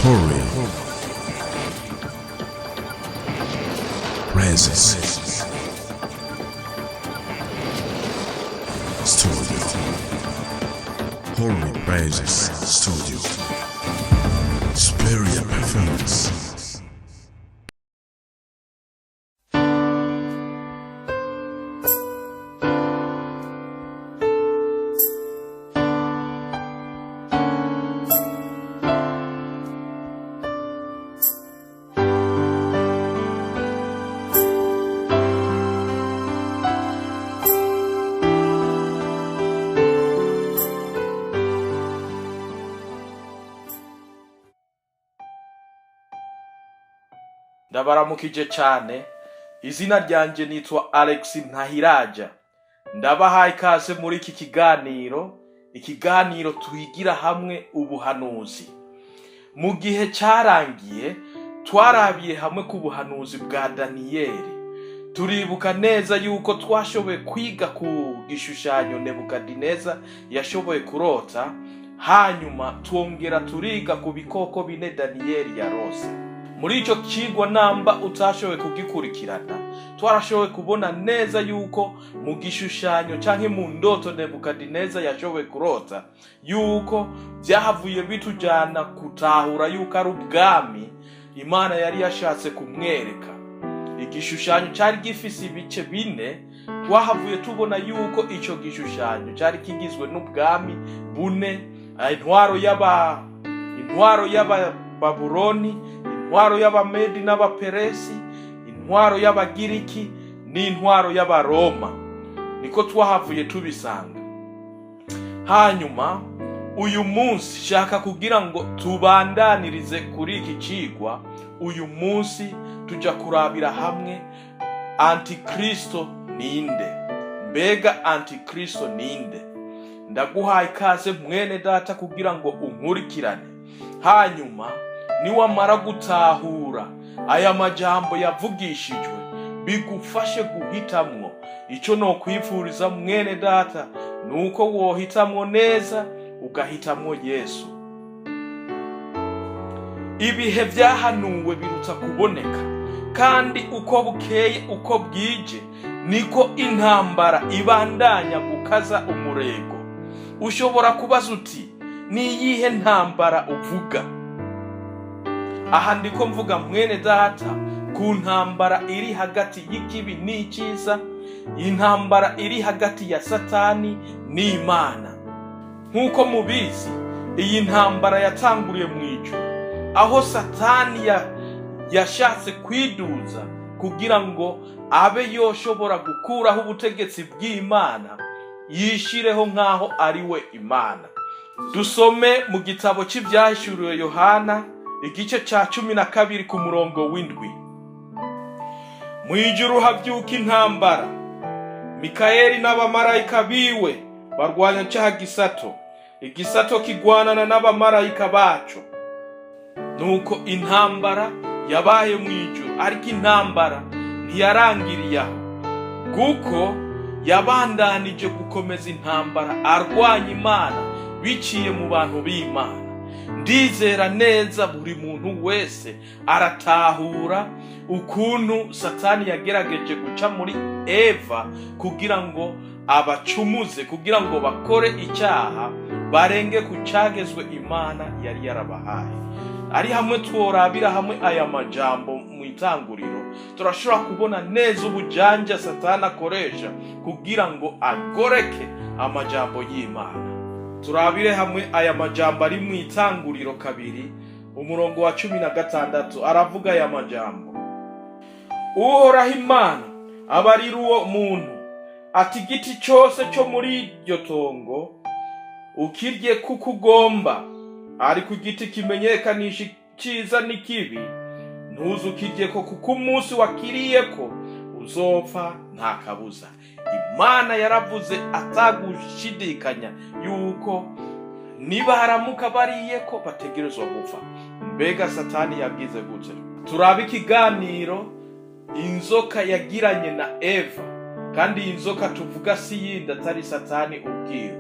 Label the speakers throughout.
Speaker 1: Holy Presence Studio. Holy Presence Studio. Superior Performance.
Speaker 2: Ndabaramukije cyane. Izina ryanjye nitwa Alex Ntahiraja. Ndabahaye ikaze muri iki kiganiro, ikiganiro twigira hamwe ubuhanuzi. Mu gihe cyarangiye twarabiye hamwe ku buhanuzi bwa Daniyeli. Turibuka neza yuko twashoboye kwiga ku gishushanyo Nebukadineza yashoboye kurota, hanyuma twongera turiga ku bikoko bine Daniyeli yarose. Muri icyo kigwa, namba utashoboye kugikurikirana, twarashoboye kubona neza yuko mu gishushanyo cyangwa mu ndoto Nebukadineza yashoboye kurota, yuko byahavuye bitujyana gutahura yuko ari ubwami Imana yari yashatse kumwereka. Igishushanyo cyari gifise ibice bine. Twahavuye tubona yuko icyo gishushanyo cyari kigizwe n'ubwami bune: intwaro y'Ababuloni, intwaro y'Abamedi n'Abaperesi, intwaro y'Abagiriki n'intwaro y'Abaroma. Niko twahavuye tubisanga. Hanyuma uyu munsi shaka kugira ngo tubandanirize kuri iki cigwa. Uyu munsi tujya kurabira hamwe Antikristo ninde. Mbega Antikristo ninde? Ndaguhaye ikaze, mwene data, kugira ngo unkurikirane. Hanyuma niwamara gutahura aya majambo yavugishijwe, bigufashe guhitamwo. Icyo nokwifuriza, mwene data, ni uko wohitamwo neza, ugahitamwo Yesu. Ibihe byahanuwe birutsa kuboneka, kandi uko bukeye uko bwije niko intambara ibandanya gukaza umurego. Ushobora kubaza uti: "Ni iyihe ntambara uvuga?" Aha ndiko mvuga, mwene data, ku ntambara iri hagati y'ikibi n'icyiza, intambara iri hagati ya Satani n'Imana. Nk'uko mubizi, iyi ntambara yatanguriye mu ijuru, aho Satani yashatse kwiduza kugira ngo abe yoshobora gukuraho ubutegetsi bw'Imana, yishireho nk'aho ari we Imana. Dusome mu gitabo cy'Ibyahishuriwe Yohana, igice cya 12 ku murongo w'7. Mu ijuru habyuka intambara, Mikayeli n'abamarayika biwe barwanya cya gisato, igisato kigwanana n'abamarayika baco. Nuko intambara yabaye mu ijuru, ariko intambara ntiyarangiriye aho, kuko yabandanije gukomeza intambara arwanya Imana biciye mu bantu b'Imana. Ndizera neza buri muntu wese aratahura ukuntu Satani yagerageje guca muri Eva kugira ngo abacumuze, kugira ngo bakore icyaha, barenge ku cyagezwe Imana yari yarabahaye. Ari hamwe tworabira hamwe aya majambo mu itanguriro, turashobora kubona neza ubujanja Satani akoresha kugira ngo agoreke amajambo y'Imana. Turabire hamwe aya majambo ari mu Itanguriro 2, umurongo wa 16. Aravuga aya majambo: Uhoraho Imana abarira uwo muntu ati: "Igiti cyose cyo muri iryo tongo ukirye kuko ugomba, ariko igiti kimenyekanisha icyiza n'ikibi ntuzukiryeko, kuko umunsi wakiriyeko uzopfa nta kabuza." Imana yaravuze atagushidikanya yuko nibaramuka bariyeko bategerezwa gupfa. Mbega Satani yagize gute? Turabe ikiganiro inzoka yagiranye na Eva. Kandi iyi nzoka tuvuga si yindi atari Satani ubwiwe.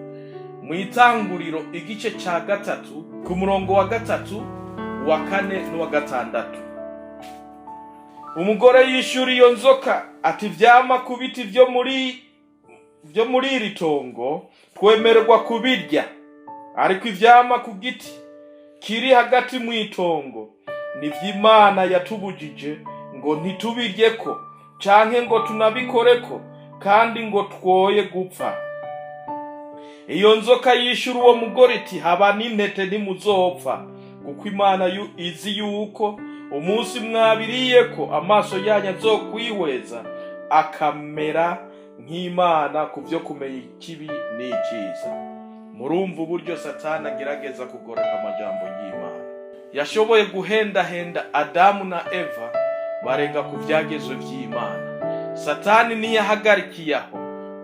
Speaker 2: Mu Itanguriro, igice cya 3, ku murongo wa 3. Uwa kane n'uwa gatandatu. Umugore yishura iyo nzoka ati: "Ivyama ku biti vyo muri iri tongo twemererwa kubirya, ariko ivyama ku giti kiri hagati mu itongo nivy'Imana yatubujije ngo ntitubiryeko canke ngo tunabikoreko, kandi ngo twoye gupfa." Iyo nzoka yishura uwo mugore iti: "Haba n'intete, ntimuzopfa, kuko Imana izi yuko umunsi mwabiriyeko amaso yanyu azokwihweza, akamera nk'Imana ku vyo kumenya ikibi n'iciza." Murumva uburyo Satani agerageza kugoreka amajambo y'Imana. Yashoboye guhendahenda Adamu na Eva, barenga ku vyagezwe vy'Imana. Satani ntiyahagarikiye aho,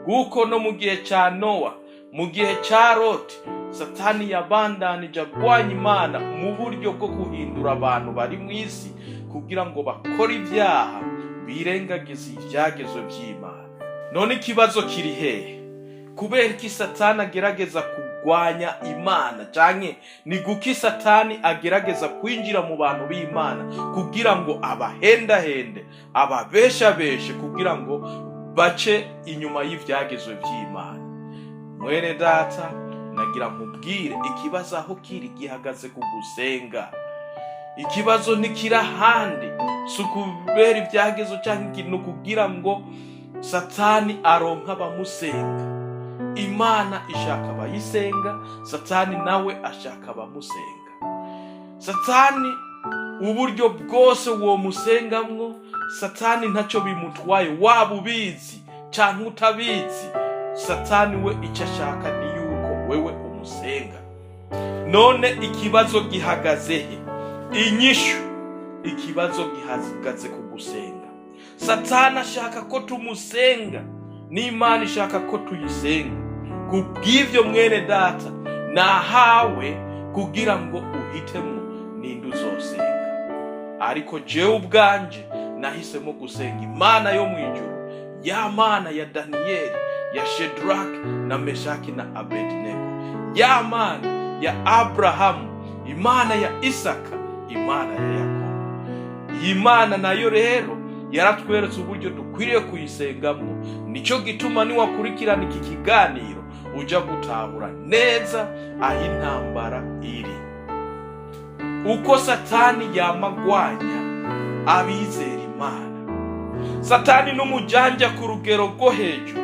Speaker 2: kuko no mu gihe ca Nowa, mu gihe ca Loti, Satani yabandanije agwanya Imana mu buryo bwo guhindura abantu bari mu isi kugira ngo bakore ibyaha, birengagize ivyagezwe vy'Imana. None ikibazo kiri hehe? Kubera iki Satani agerageza kurwanya Imana, canke ni guki Satani agerageza kwinjira mu bantu b'Imana kugira ngo abahendahende, ababeshabeshe, kugira ngo bace inyuma y'ivyagezwe vy'Imana? Mwene data, nagira nkubwire, ikibazo aho kiri gihagaze ku gusenga. Ikibazo ntikiri ahandi, si ukubera ibyagezo canke ikintu kugira ngo Satani aronke abamusenga. Imana ishaka abayisenga, Satani nawe ashaka abamusenga. Satani uburyo bwose womusengamwo, Satani ntacyo bimutwaye, waba ubizi canke utabizi. Satani we icyo ashaka ni yuko wewe umusenga. None ikibazo gihagaze he? Inyishu: ikibazo gihagaze ku gusenga. Satani ashaka ko tumusenga, n'Imana ishaka ko tuyisenga. Kubw'ivyo, mwene data, nahawe kugira ngo uhitemo ninde uzosenga. Ariko jewe ubwanje nahisemo gusenga Imana yo mu ijuru, ya Mana ya Daniyeli, ya Shedraki na Meshaki na Abedinego, ya Mana ya Aburahamu, Imana ya Isaka, Imana ya Yakobo. Iyi Mana nayo rero yaratweretse uburyo dukwiriye kuyisengamwo. Nicyo gituma niwakurikirana iki kiganiro uja gutahura neza aho intambara iri, uko Satani yamagwanya abizera Imana. Satani n'umujanja ku rugero rwo hejuru.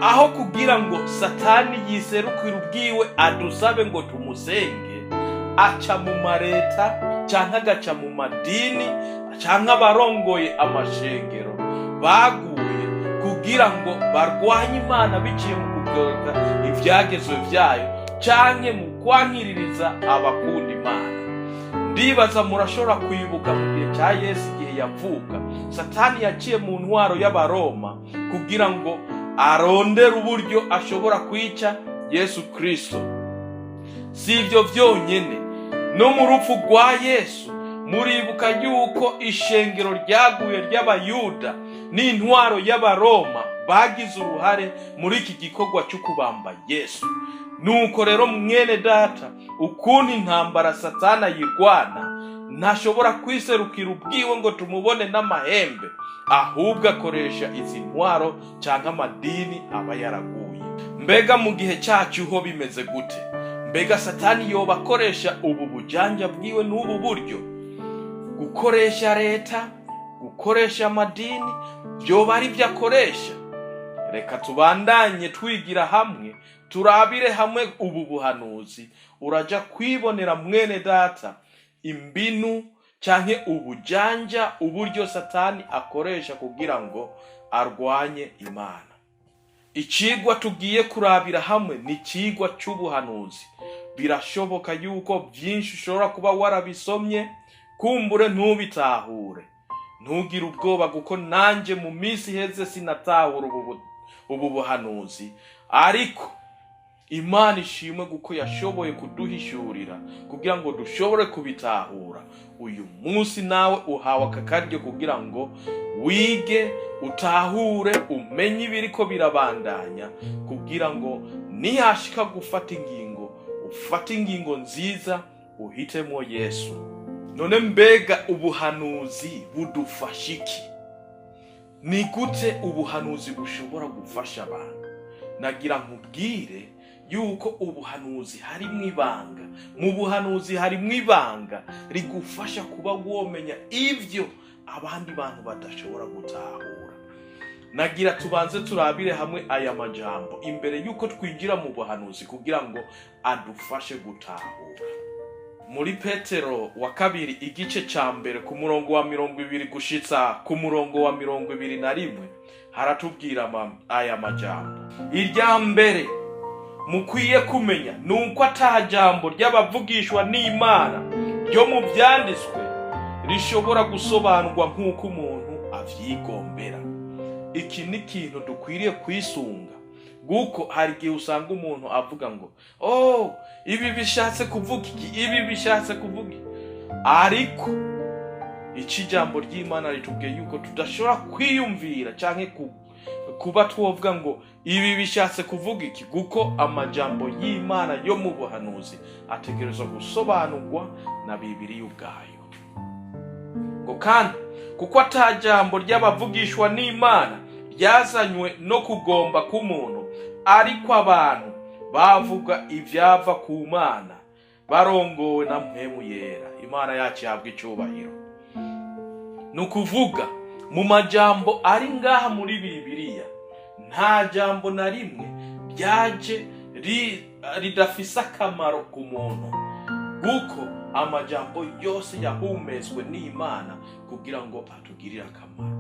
Speaker 2: Aho kugira ngo Satani yiserukire ubwiwe adusabe ngo tumusenge, aca mu mareta canke agaca mu madini canke abarongoye amashengero baguye, kugira ngo barwanye Imana biciye mu kugoreka ivyagezwe vyayo canke mu kwankiririza abakunda Imana. Ndibaza murashobora kwibuka mu gihe cya Yesu, igihe yavuka, Satani yaciye mu ntwaro y'Abaroma kugira ngo arondere uburyo ashobora kwica Yesu Kristo. Si ibyo byonyine, no mu rupfu rwa Yesu muribuka yuko ishengero ryaguye ry'Abayuda n'intwaro y'Abaroma bagize uruhare muri iki gikorwa cyo kubamba Yesu. Nuko rero, mwene data, ukuntu intambara Satana yirwana, ntashobora kwiserukira ubwiwe ngo tumubone n'amahembe, ahubwo akoresha izi ntwaro cyangwa amadini aba yaraguye. Mbega mu gihe cyacu ho bimeze gute? Mbega Satani yoba akoresha ubu bujanja bwiwe n'ubu buryo, gukoresha leta, gukoresha amadini, byoba ari byo akoresha? Reka tubandanye twigira hamwe, turabire hamwe ubu buhanuzi. Uraja kwibonera, mwene data, imbinu canke ubujanja, uburyo Satani akoresha kugira ngo arwanye Imana. Icigwa tugiye kurabira hamwe ni icigwa c'ubuhanuzi. Birashoboka yuko byinshi ushobora kuba warabisomye, kumbure ntubitahure. Ntugire ubwoba, kuko nanjye mu minsi iheze sinatahura ubu buhanuzi, ariko Imana ishimwe kuko yashoboye kuduhishurira kugira ngo dushobore kubitahura. Uyu munsi nawe uhawe aka karyo kugira ngo wige, utahure, umenye ibiriko birabandanya, kugira ngo nihashika gufata ingingo, ufate ingingo nziza, uhitemo Yesu. None mbega ubuhanuzi budufasha iki? Ni gute ubuhanuzi bushobora gufasha abantu? Nagira nkubwire yuko ubuhanuzi harimwo ibanga. Mu buhanuzi harimwo ibanga rigufasha kuba womenya ivyo abandi bantu badashobora gutahura. Nagira tubanze turabire hamwe aya majambo imbere yuko twinjira mu buhanuzi kugira ngo adufashe gutahura. Muri Petero wa kabiri igice ca mbere ku murongo wa 20 gushitsa ku murongo wa 21 haratubwira aya majambo. Irya mbere mukwiye kumenya nuko ata jambo ry'abavugishwa n'Imana ryo mu vyanditswe rishobora gusobanurwa nk'uko umuntu avyigombera. Iki ni ikintu dukwiriye kwisunga, kuko hari igihe usanga umuntu avuga ngo oh, ibi bishatse kuvuga iki, ibi bishatse kuvuga iki. Ariko iki jambo ry'Imana ritubwiye yuko tudashobora kwiyumvira canke kuba twovuga ngo ibi bishatse kuvuga iki, kuko amajambo y'Imana yo mu buhanuzi ategerezwa gusobanurwa na Bibiliya ubwayo. Ngo kandi kuko ata jambo ry'abavugishwa n'Imana ryazanywe no kugomba k'umuntu, ariko abantu bavuga ivyava ku Mana barongowe na Mpwemu Yera. Imana yacu ihabwe icubahiro. Ni ukuvuga mu majambo ari ngaha muri Bibiliya nta jambo na rimwe ryaje ridafise akamaro ku muntu, kuko amajambo yose yahumetswe n'Imana kugira ngo atugirire akamaro.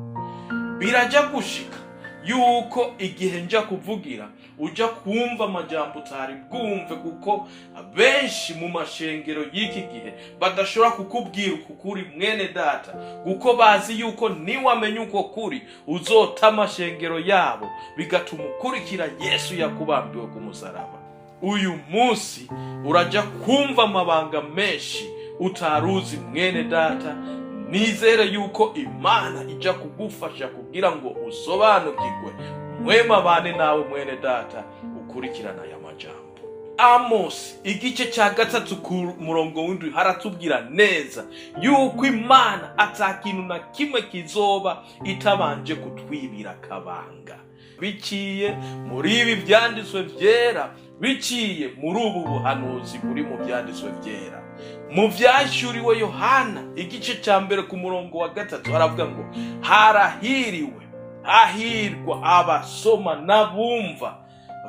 Speaker 2: Biraja gushika yuko igihe nja kuvugira uja kumva amajambo utari bwumve, kuko benshi mu mashengero y'iki gihe badashobora kukubwira uku kuri mwene data, kuko bazi yuko niwamenya uko kuri uzota amashengero yabo, bigatuma ukurikira Yesu yakubambiwe ku musaraba. Uyu munsi uraja kumva amabanga menshi utaruzi mwene data. Nizere yuko Imana ija kugufasha kugira ngo usobanukirwe. Mwema bane nawe mwene data ukurikirana aya majambo. Amos igice ca 3 ku murongo w'indwi haratubwira neza yuko Imana ata kintu na kimwe kizoba itabanje kutwibira akabanga. Biciye muri ibi vyanditswe vyera, biciye muri ubu buhanuzi buri mu vyanditswe vyera. Mu vyahishuriwe Yohana igice ca mbere ku murongo wa 3 haravuga ngo harahiriwe hahirwa abasoma n'abumva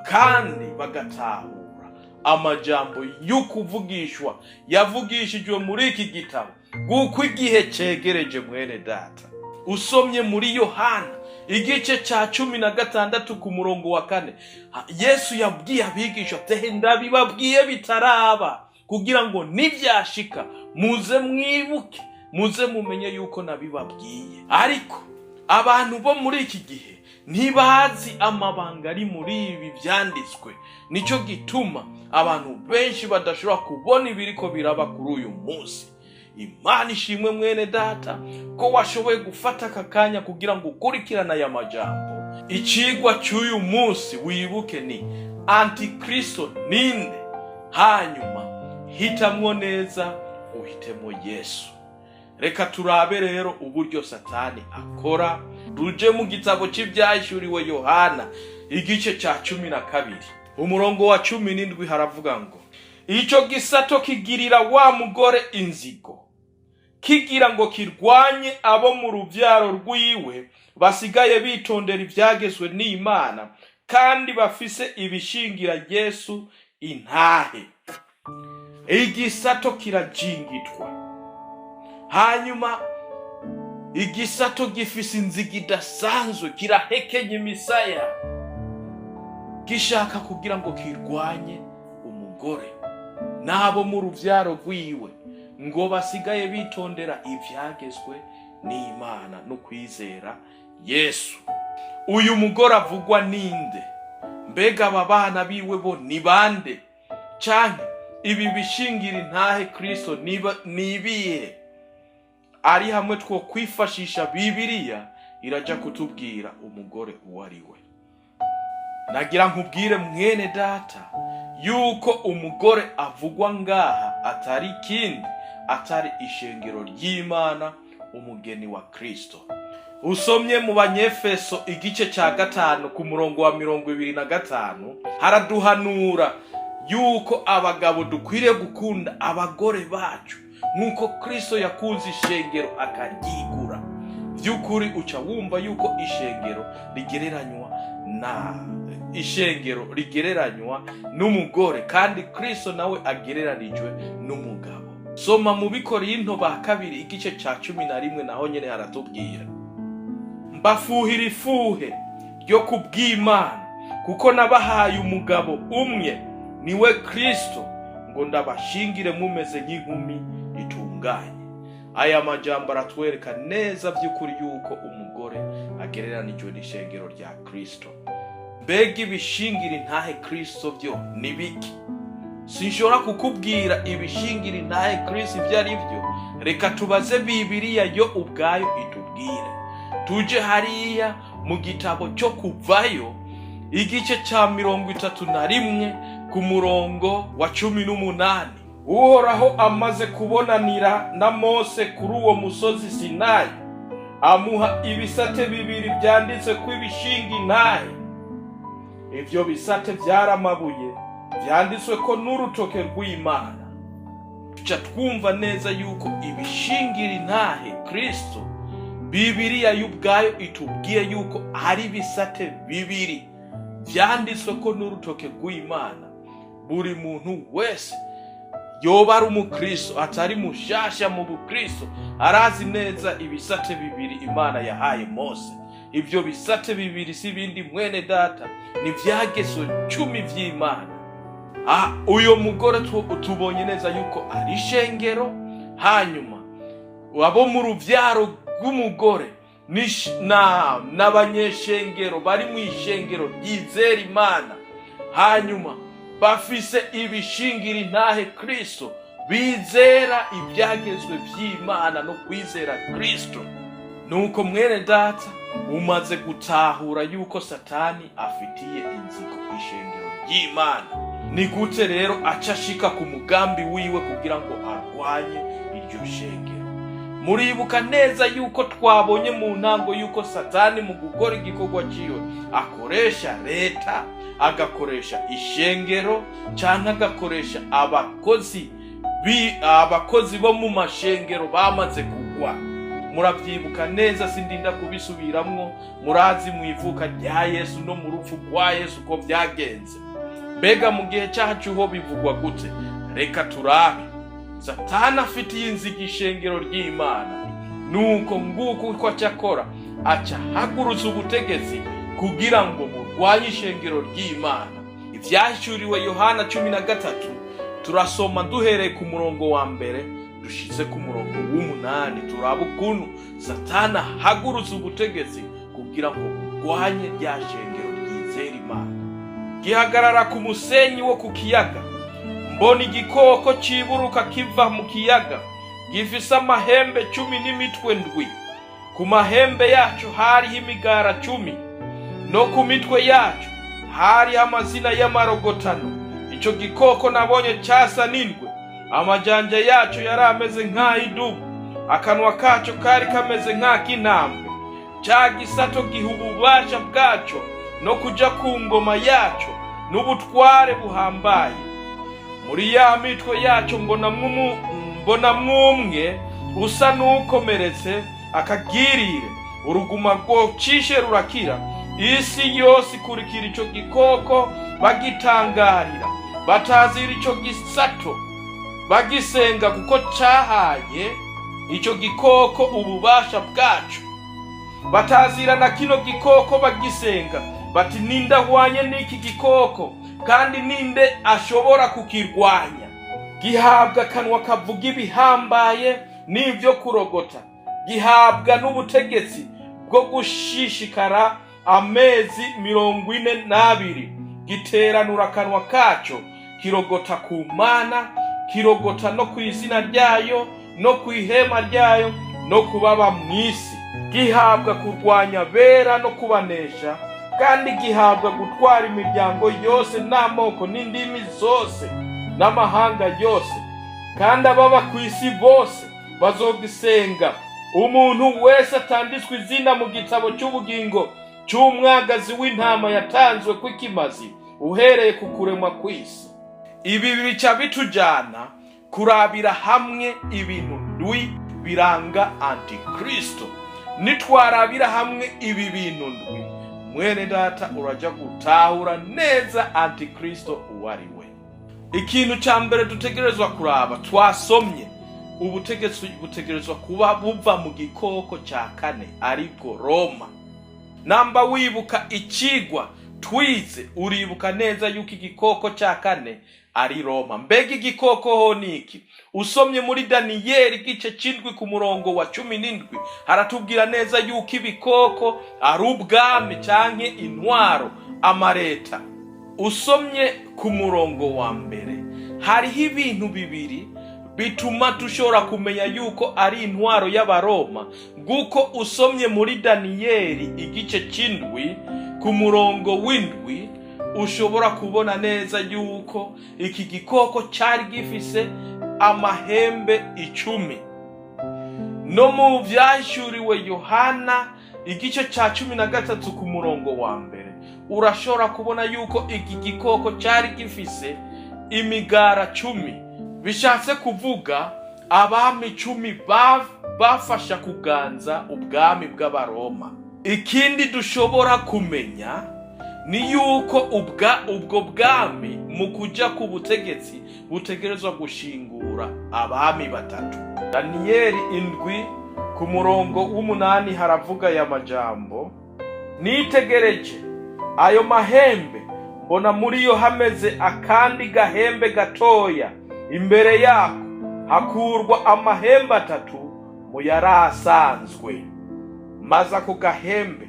Speaker 2: kandi bagatahura amajambo y'ukuvugishwa yavugishijwe muri iki gitabo, kuko igihe cegereje mwene data. Usomye muri Yohana igice ca 16 ku murongo wa 4, Yesu yabwiye abigisha ati ndabibabwiye bitaraba kugira ngo nivyashika muze mwibuke, muze mumenye yuko nabibabwiye. Ariko abantu bo muri iki gihe ntibazi amabanga ari muri ibi vyanditswe. Nico gituma abantu benshi badashobora kubona ibiriko biraba kuri uyu munsi. Imana ishimwe mwene data ko washoboye gufata aka kanya kugira ngo ukurikirane aya majambo. Icigwa cy'uyu munsi wibuke ni Antikristo ninde, hanyuma hitamwo neza uhitemo Yesu. Reka turabe rero uburyo Satani akora. Ruje mu gitabo cy'ivyahishuriwe Yohana igice ca 12 umurongo wa 17 haravuga ngo ico gisato kigirira wa mugore inzigo, kigira ngo kirwanye abo mu ruvyaro rwiwe basigaye bitondera ivyagezwe n'Imana kandi bafise ibishingira Yesu intahe. Igisato kirajingitwa, hanyuma igisato gifise inzigo idasanzwe, kirahekenya imisaya, gishaka kugira ngo kirwanye umugore n'abo mu ruvyaro rwiwe ngo basigaye bitondera ivyagezwe n'Imana no kwizera Yesu. Uyu mugore avugwa ninde? Mbega aba bana biwe bo ni bande? Canke ibi bishingira intahe Kristo nibihe? Ari hamwe two kwifashisha Bibiliya iraja kutubwira umugore uwo ari we. Nagira nkubwire mwene data yuko umugore avugwa ngaha atari ikindi, atari ishengero ry'Imana, umugeni wa Kristo. Usomye mu Banyefeso igice cya 5 ku murongo wa 25, haraduhanura yuko abagabo dukwiriye gukunda abagore bacu nk'uko Kristo yakunze ishengero akaryigura. By'ukuri uca wumva yuko ishengero rigereranywa na ishengero rigereranywa n'umugore, kandi Kristo nawe agereranijwe n'umugabo. Soma mu Bikorinto ba kabiri igice cya 11, naho nyene haratubwira: "Mbafuhira ifuhe ryo kubw'Imana, kuko nabahaye umugabo umwe, niwe Kristo, ngo ndabashingire mumeze nk'inkumi itunganye." Aya majambo aratwereka neza by'ukuri yuko umugore agereranijwe n'ishengero rya Kristo. Mbega ibishingira intahe Kristo byo ni biki? Sinshobora kukubwira ibishingira intahe Kristo ibyo ari byo. Reka tubaze Bibiliya yo ubwayo itubwire. Tuje hariya mu gitabo cyo Kuvayo igice cya 31 ku murongo wa 18. Uhoraho amaze kubonanira na Mose kuri uwo musozi Sinayi, amuha ibisate bibiri byanditse ko ibishinga intahe. Ivyo bisate byari amabuye byanditswe ko n'urutoke rw'Imana. Tuca twumva neza yuko ibishingira intahe Kristo, Bibiliya y'ubwayo itubwiye yuko ari ibisate bibiri byanditswe ko n'urutoke rw'Imana. Buri muntu wese yoba ari umukristo atari mushasha mu bukristo arazi neza ibisate bibiri Imana yahaye Mose. Ibyo bisate bibiri si ibindi, mwene data, ni vyageso 10 vy'Imana. Uyo mugore tubonye neza yuko ari ishengero. Hanyuma abo mu ruvyaro rw'umugore n'abanyeshengero bari mu ishengero ryizera Imana, hanyuma bafise ibishingira intahe Kristo, bizera ibyagezwe vy'Imana no kwizera Kristo. Nuko mwene data, umaze gutahura yuko Satani afitiye inzigo ishengero ry'Imana. Ni gute rero aca ashika ku mugambi wiwe kugira ngo arwanye iryo shengero? Muribuka neza yuko twabonye mu ntango yuko Satani mu gukora igikorwa ciwe akoresha leta, agakoresha ishengero, canke agakoresha abakozi bo mu mashengero bamaze kugwa. Murabyibuka neza, sindinda kubisubiramwo. Murazi mu ivuka rya Yesu no mu rupfu rwa Yesu ko byagenze. Mbega mu gihe cyacu ho bivugwa gute? Reka turabe. Satani afitiye inzigo ishengero ry'Imana. Nuko nguko uko aca akora: aca ahagurutsa ubutegetsi kugira ngo burwanye ishengero ry'Imana. Ivyahishuriwe Yohana 13, turasoma duhereye ku murongo wa 1 dushize ku murongo w'8, turaba ukuntu Satani ahagurutsa ubutegetsi kugira ngo burwanye rya shengero ryizera Imana. Gihagarara ku musenyi wo ku kiyaga. Mbona igikoko ciburuka kiva mu kiyaga, gifise amahembe 10 n'imitwe 7. Ku mahembe yaco hariho imigara 10, no ku mitwe yaco hariho amazina y'amarogotano. Ico gikoko nabonye casa n'ingwe, amajanja yaco yari ameze nk'ay'idubu, akanwa kaco kari kameze nk'ak'intambwe. Ca gisato giha ububasha bwaco no kuja ku ngoma yaco n'ubutware buhambaye. Muri ya mitwe yaco mbona mwumwe usa n'ukomeretse akagirire, uruguma rwocishe rurakira. Isi yose ikurikira ico gikoko bagitangarira, batazira ico gisato, bagisenga kuko cahaye ico gikoko ububasha bwaco. Batazira na kino gikoko bagisenga, bati: "Ninde ahwanye n'iki gikoko, kandi ninde ashobora kukirwanya?" Gihabwa akanwa kavuga ibihambaye n'ibyo kurogota, gihabwa n'ubutegetsi bwo gushishikara amezi 42. Giteranura akanwa kaco, kirogota ku Mana, kirogota no ku izina ryayo no ku ihema ryayo no kubaba mu isi. Gihabwa kurwanya bera no kubanesha, kandi gihabwa gutwara imiryango yose n'amoko n'indimi zose n'amahanga yose. Kandi ababa ku isi bose bazogisenga, umuntu wese atanditswe izina mu gitabo cy'ubugingo cy'umwagazi w'intama yatanzwe kw'ikimazi uhereye ku kuremwa kw'isi. Ibi bica bitujana kurabira hamwe ibintu ndwi biranga Antikristo. Nitwarabira hamwe ibi bintu ndwi, mwene data, uraja gutahura neza Antikristo uwo ari we. Ikintu cya mbere dutegerezwa kuraba, twasomye ubutegetsi butegerezwa kuba buva mu gikoko cya kane, aribwo Roma. Namba wibuka ikigwa twize, uribuka neza yuko igikoko cya kane ari Roma. Mbega igikoko ho ni iki? Usomye muri Daniyeli igice c'indwi ku murongo wa 17, haratubwira neza yuko ibikoko ari ubwami canke intwaro, amareta. Usomye ku murongo wa mbere, hariho ibintu bibiri bituma dushobora kumenya yuko ari intwaro y'Abaroma. Nguko usomye muri Daniyeli igice c'indwi ku murongo w'indwi, ushobora kubona neza yuko iki gikoko cyari gifise amahembe 10. No mu Vyahishuriwe Yohana igice cya 13 ku murongo wa mbere, urashobora kubona yuko iki gikoko cyari gifise imigara 10, bishatse kuvuga abami 10 bafasha kuganza ubwami bw'Abaroma. Ikindi dushobora kumenya ni yuko ubwo bwami mu kuja ku butegetsi butegerezwa gushingura abami batatu. Daniyeli 7 ku murongo w'umunani haravuga aya majambo: "Nitegereje ayo mahembe, mbona muri yo hameze akandi gahembe gatoya, imbere yako hakurwa amahembe atatu mu yari asanzwe. Maze ako gahembe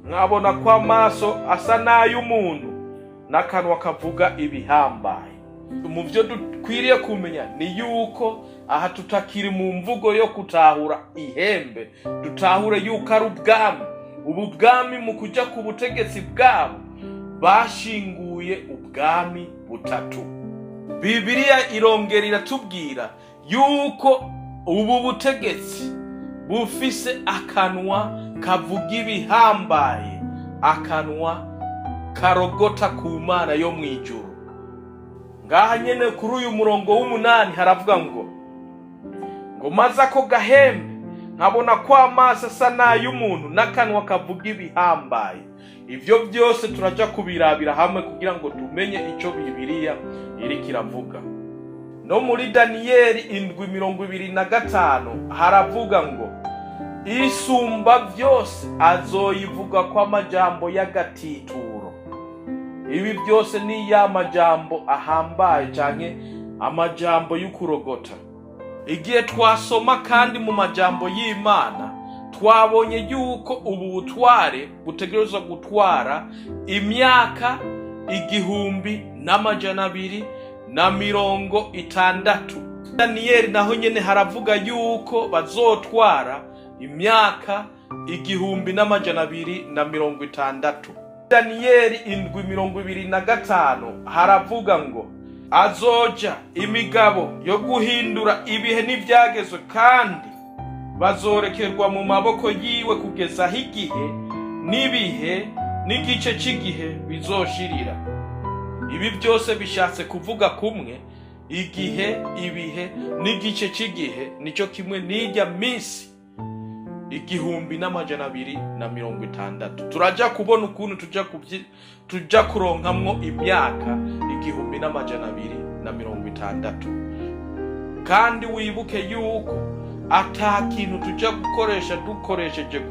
Speaker 2: nkabona ko amaso asa n'ay'umuntu n'akanwa kavuga ibihambaye." Mu byo dukwiriye kumenya ni yuko aha tutakiri mu mvugo yo gutahura ihembe, dutahure yuko ari ubwami. Ubu bwami mu kujya ku butegetsi bwabo bashinguye ubwami butatu. Bibiliya irongera iratubwira yuko ubu butegetsi bufise akanwa kavuga ibihambaye, akanwa karogota ku Mana yo mu ijuru. Ngaha nyene kuri uyu murongo w'umunani haravuga ngo: "Maze ako gahembe nkabona ko amaso asa n'ay'umuntu n'akanwa kavuga ibihambaye." Ivyo byose turaja kubirabira hamwe kugira ngo tumenye ico Bibiliya iriko iravuga. No muri Daniyeli 7:25 haravuga ngo: "Isumba byose azoyivuga ko amajambo y'agatituro." Ibi byose ni ya majambo ahambaye canke amajambo y'ukurogota. Igihe twasoma kandi mu majambo y'Imana, twabonye yuko ubu butware butegerezwa gutwara imyaka 1260. Daniyeli naho nyene haravuga yuko bazotwara imyaka 1260. Daniyeli 7:25 haravuga ngo: "Azoja imigabo yo guhindura ibihe n'ivyagezwe, kandi bazorekerwa mu maboko yiwe kugeza aho igihe n'ibihe n'igice cy'igihe bizoshirira." Ibi byose bishatse kuvuga kumwe: igihe, ibihe n'igice cy'igihe nicyo kimwe n'ijya minsi 1260. Turaja kubona ukuntu tuja kuronkamwo imyaka 1260. Kandi wibuke yuko ata kintu tuja gukoresha dukoresheje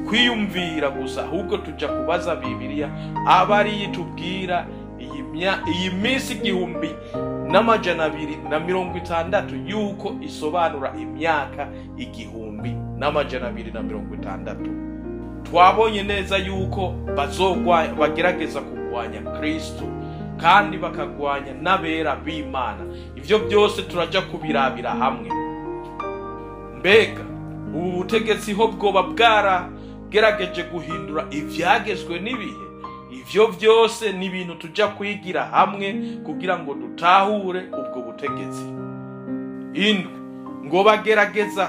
Speaker 2: kwiyumvira gusa, ahubwo tuja kubaza Bibiliya aba ariyo itubwira iyi minsi 1260 yuko isobanura imyaka 1260. Twabonye neza yuko bagerageza kurwanya Kristo kandi bakagwanya n'abera b'Imana. Ivyo byose turaja kubirabira hamwe. Mbega ubu butegetsi ho bwoba bwaragerageje guhindura ivyagezwe n'ibihe? Ivyo byose ni ibintu tuja kwigira hamwe kugira ngo dutahure ubwo butegetsi. Indwi ngo bagerageza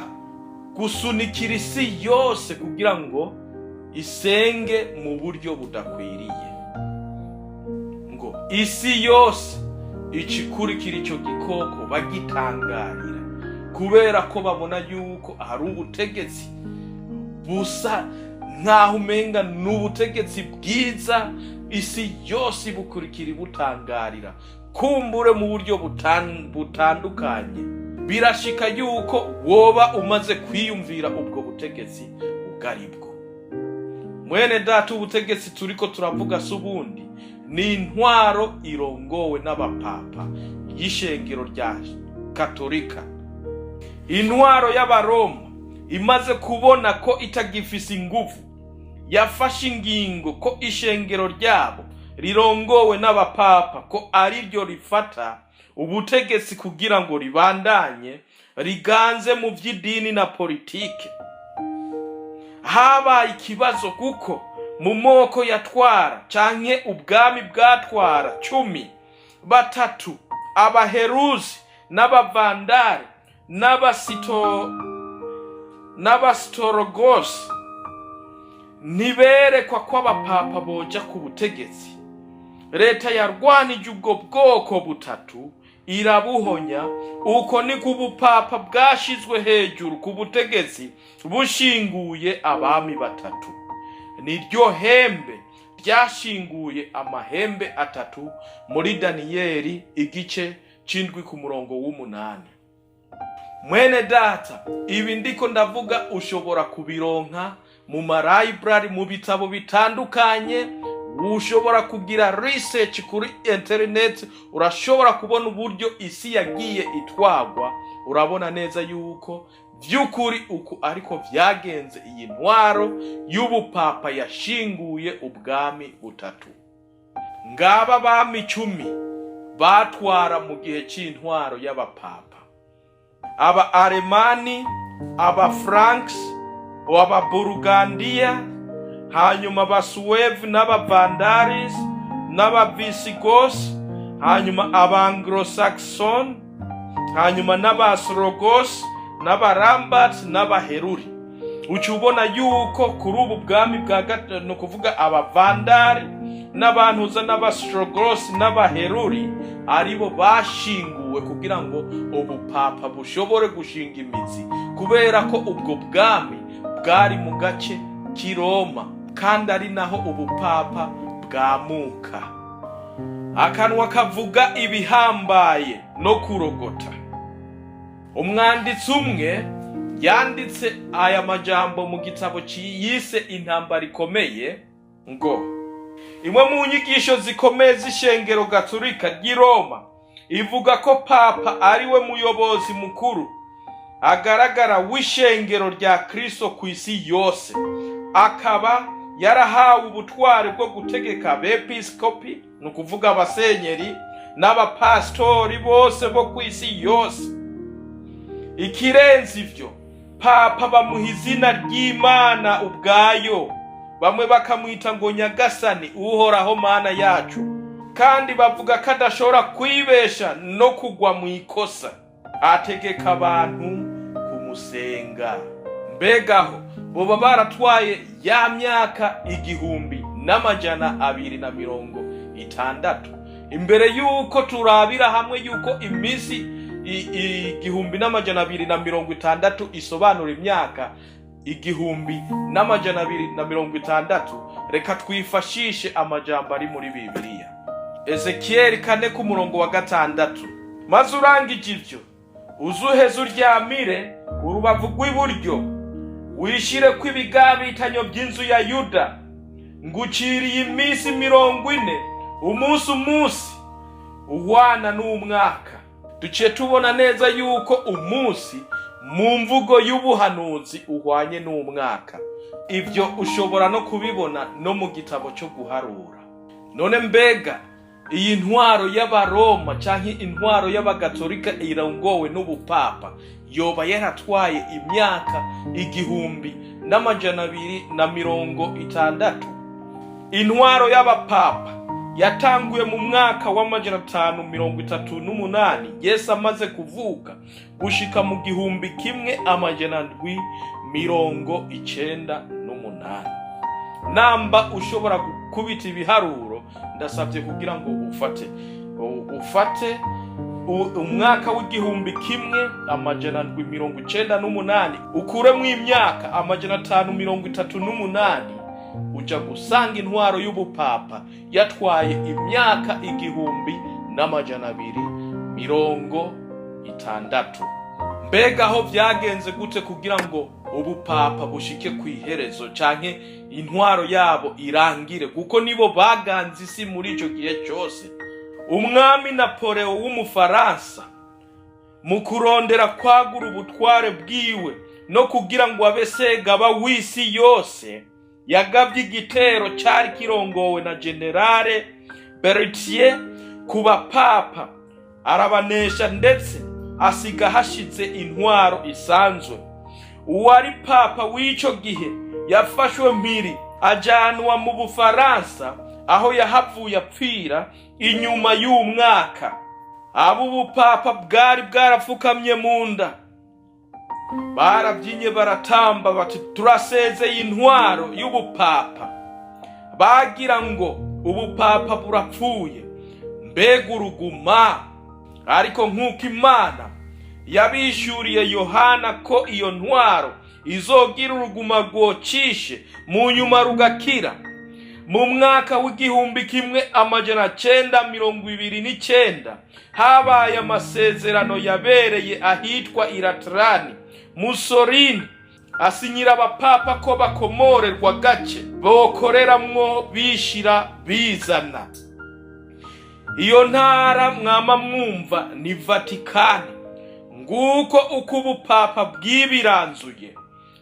Speaker 2: gusunikira isi yose kugira ngo isenge mu buryo budakwiriye, ngo isi yose ikikurikira icyo gikoko bagitangarira, kubera ko babona yuko hari ubutegetsi busa nkaho umenga ni ubutegetsi bwiza, isi yose ibukurikira ibutangarira, kumbure mu buryo butandukanye. Birashika yuko woba umaze kwiyumvira ubwo butegetsi ubwo ari bwo. Mwene data, ubutegetsi turiko turavuga si ubundi, ni intwaro irongowe n'abapapa y'ishengero rya Katolika. Intwaro y'Abaroma imaze kubona ko itagifise inguvu, yafashe ingingo ko ishengero ryabo rirongowe n'abapapa ko ariryo rifata ubutegetsi kugira ngo ribandanye riganze mu by'idini na politike. Habaye ikibazo kuko mu moko yatwara canke ubwami bwatwara 10, batatu, Abaheruzi n'Abavandari n'Abasitorogosi, ntiberekwa ko abapapa boja ku butegetsi. Leta yarwanije ubwo bwoko butatu irabuhonya. Uko niko ubupapa bwashizwe hejuru ku butegetsi bushinguye abami batatu. Niryo hembe ryashinguye amahembe atatu muri Daniyeli igice c'indwi ku murongo w'umunani. Mwene data, ibi ndiko ndavuga ushobora kubironka mu ma library, mu bitabo bitandukanye. Ushobora kugira research kuri internet, urashobora kubona uburyo isi yagiye itwagwa. Urabona neza yuko vy'ukuri uku ariko vyagenze. Iyi ntwaro y'ubupapa yashinguye ubwami butatu. Ngaba bami 10 batwara mu gihe c'intwaro y'abapapa: aba Alemani, aba Franks, Ababurugandiya, hanyuma Abasuwevu n'Abavandaris n'Abavisigos, hanyuma Abanglo-Saxon, hanyuma n'Abasrogos n'Abarambat n'Abaheruri. Uca ubona yuko kuri ubu bwami bwa gatatu, ni ukuvuga Abavandari n'abantuza n'Abastrogos n'Abaheruri, aribo bashinguwe kugira ngo ubupapa bushobore gushinga imizi, kubera ko ubwo bwami bwari mu gace k'i Roma kandi ari naho ubupapa bwamuka. Akanwa kavuga ibihambaye no kurogota. Umwanditsi umwe yanditse aya majambo mu gitabo yise Intambara Ikomeye, ngo imwe mu nyigisho zikomeye z'ishengero Gaturika ry'i Roma ivuga ko papa ari we muyobozi mukuru agaragara w'ishengero rya Kristo ku isi yose, akaba yarahawe ubutwari bwo gutegeka abepiskopi, ni ukuvuga abasenyeri n'abapasitori bose bo ku isi yose. Ikirenze ivyo, papa bamuha izina ry'Imana ubwayo, bamwe bakamwita ngo Nyagasani Uhoraho Mana yacu, kandi bavuga ko adashobora kwibesha no kugwa mu ikosa. Ategeka abantu kumusenga. Mbegaho boba baratwaye ya myaka 1260? Imbere y'uko turabira hamwe y'uko iminsi 1260 isobanura imyaka 1260, reka twifashishe amajambo ari muri Bibiliya. Ezekiyeli 4 ku murongo wa 6: "Maze urangije ivyo, uzuheze uryamire urubavu rw'iburyo, wishire ko ibigabitanyo by'inzu ya Yuda. Nguciriye iminsi 40, umunsi umunsi uhwana n'umwaka." Duciye tubona neza yuko umunsi mu mvugo y'ubuhanuzi uhwanye n'umwaka. Ibyo ushobora no kubibona no mu gitabo cyo Guharura. None mbega iyi ntwaro y'Abaroma canke intwaro y'Abagatolika irongowe n'ubupapa yoba yaratwaye imyaka 1260? Intwaro y'abapapa Yatanguye mu mwaka wa 538 Yesu amaze kuvuka gushika mu 1798. Namba ushobora gukubita ibiharuro, ndasabye kugira ngo ufate umwaka wa 1798, ukuremwo imyaka 538, uja gusanga intwaro y'ubupapa yatwaye imyaka 1260. Mbega aho vyagenze gute kugira ngo ubupapa bushike ku iherezo canke intwaro yabo irangire, kuko nibo baganze isi muri ico gihe cose? Umwami Napoleo w'Umufaransa, mu kurondera kwagura ubutware bwiwe no kugira ngo abe segaba w'isi yose, yagabye igitero cari kirongowe na Generale Berthier ku bapapa, arabanesha, ndetse asiga hashize intwaro isanzwe. Uwari papa w'ico gihe yafashwe mpiri, ajanwa mu Bufaransa, aho yahavuye apfira inyuma y'umwaka. Abo ubupapa bwari bwarapfukamye mu nda barabyinye, baratamba bati: "Turasezeye intwaro y'ubupapa." Bagira ngo ubupapa burapfuye. Mbega uruguma! Ariko nk'uko Imana yabishuriye Yohana ko iyo ntwaro izogira uruguma rwocishe, mu nyuma rugakira, mu mwaka wa 1929 habaye amasezerano yabereye ahitwa Ilaterani. Mussolini asinyira abapapa ko bakomorerwa gace bokoreramwo bishira bizana. Iyo ntara mwama mwumva ni Vatikani. Nguko uko ubupapa bwibiranzuye.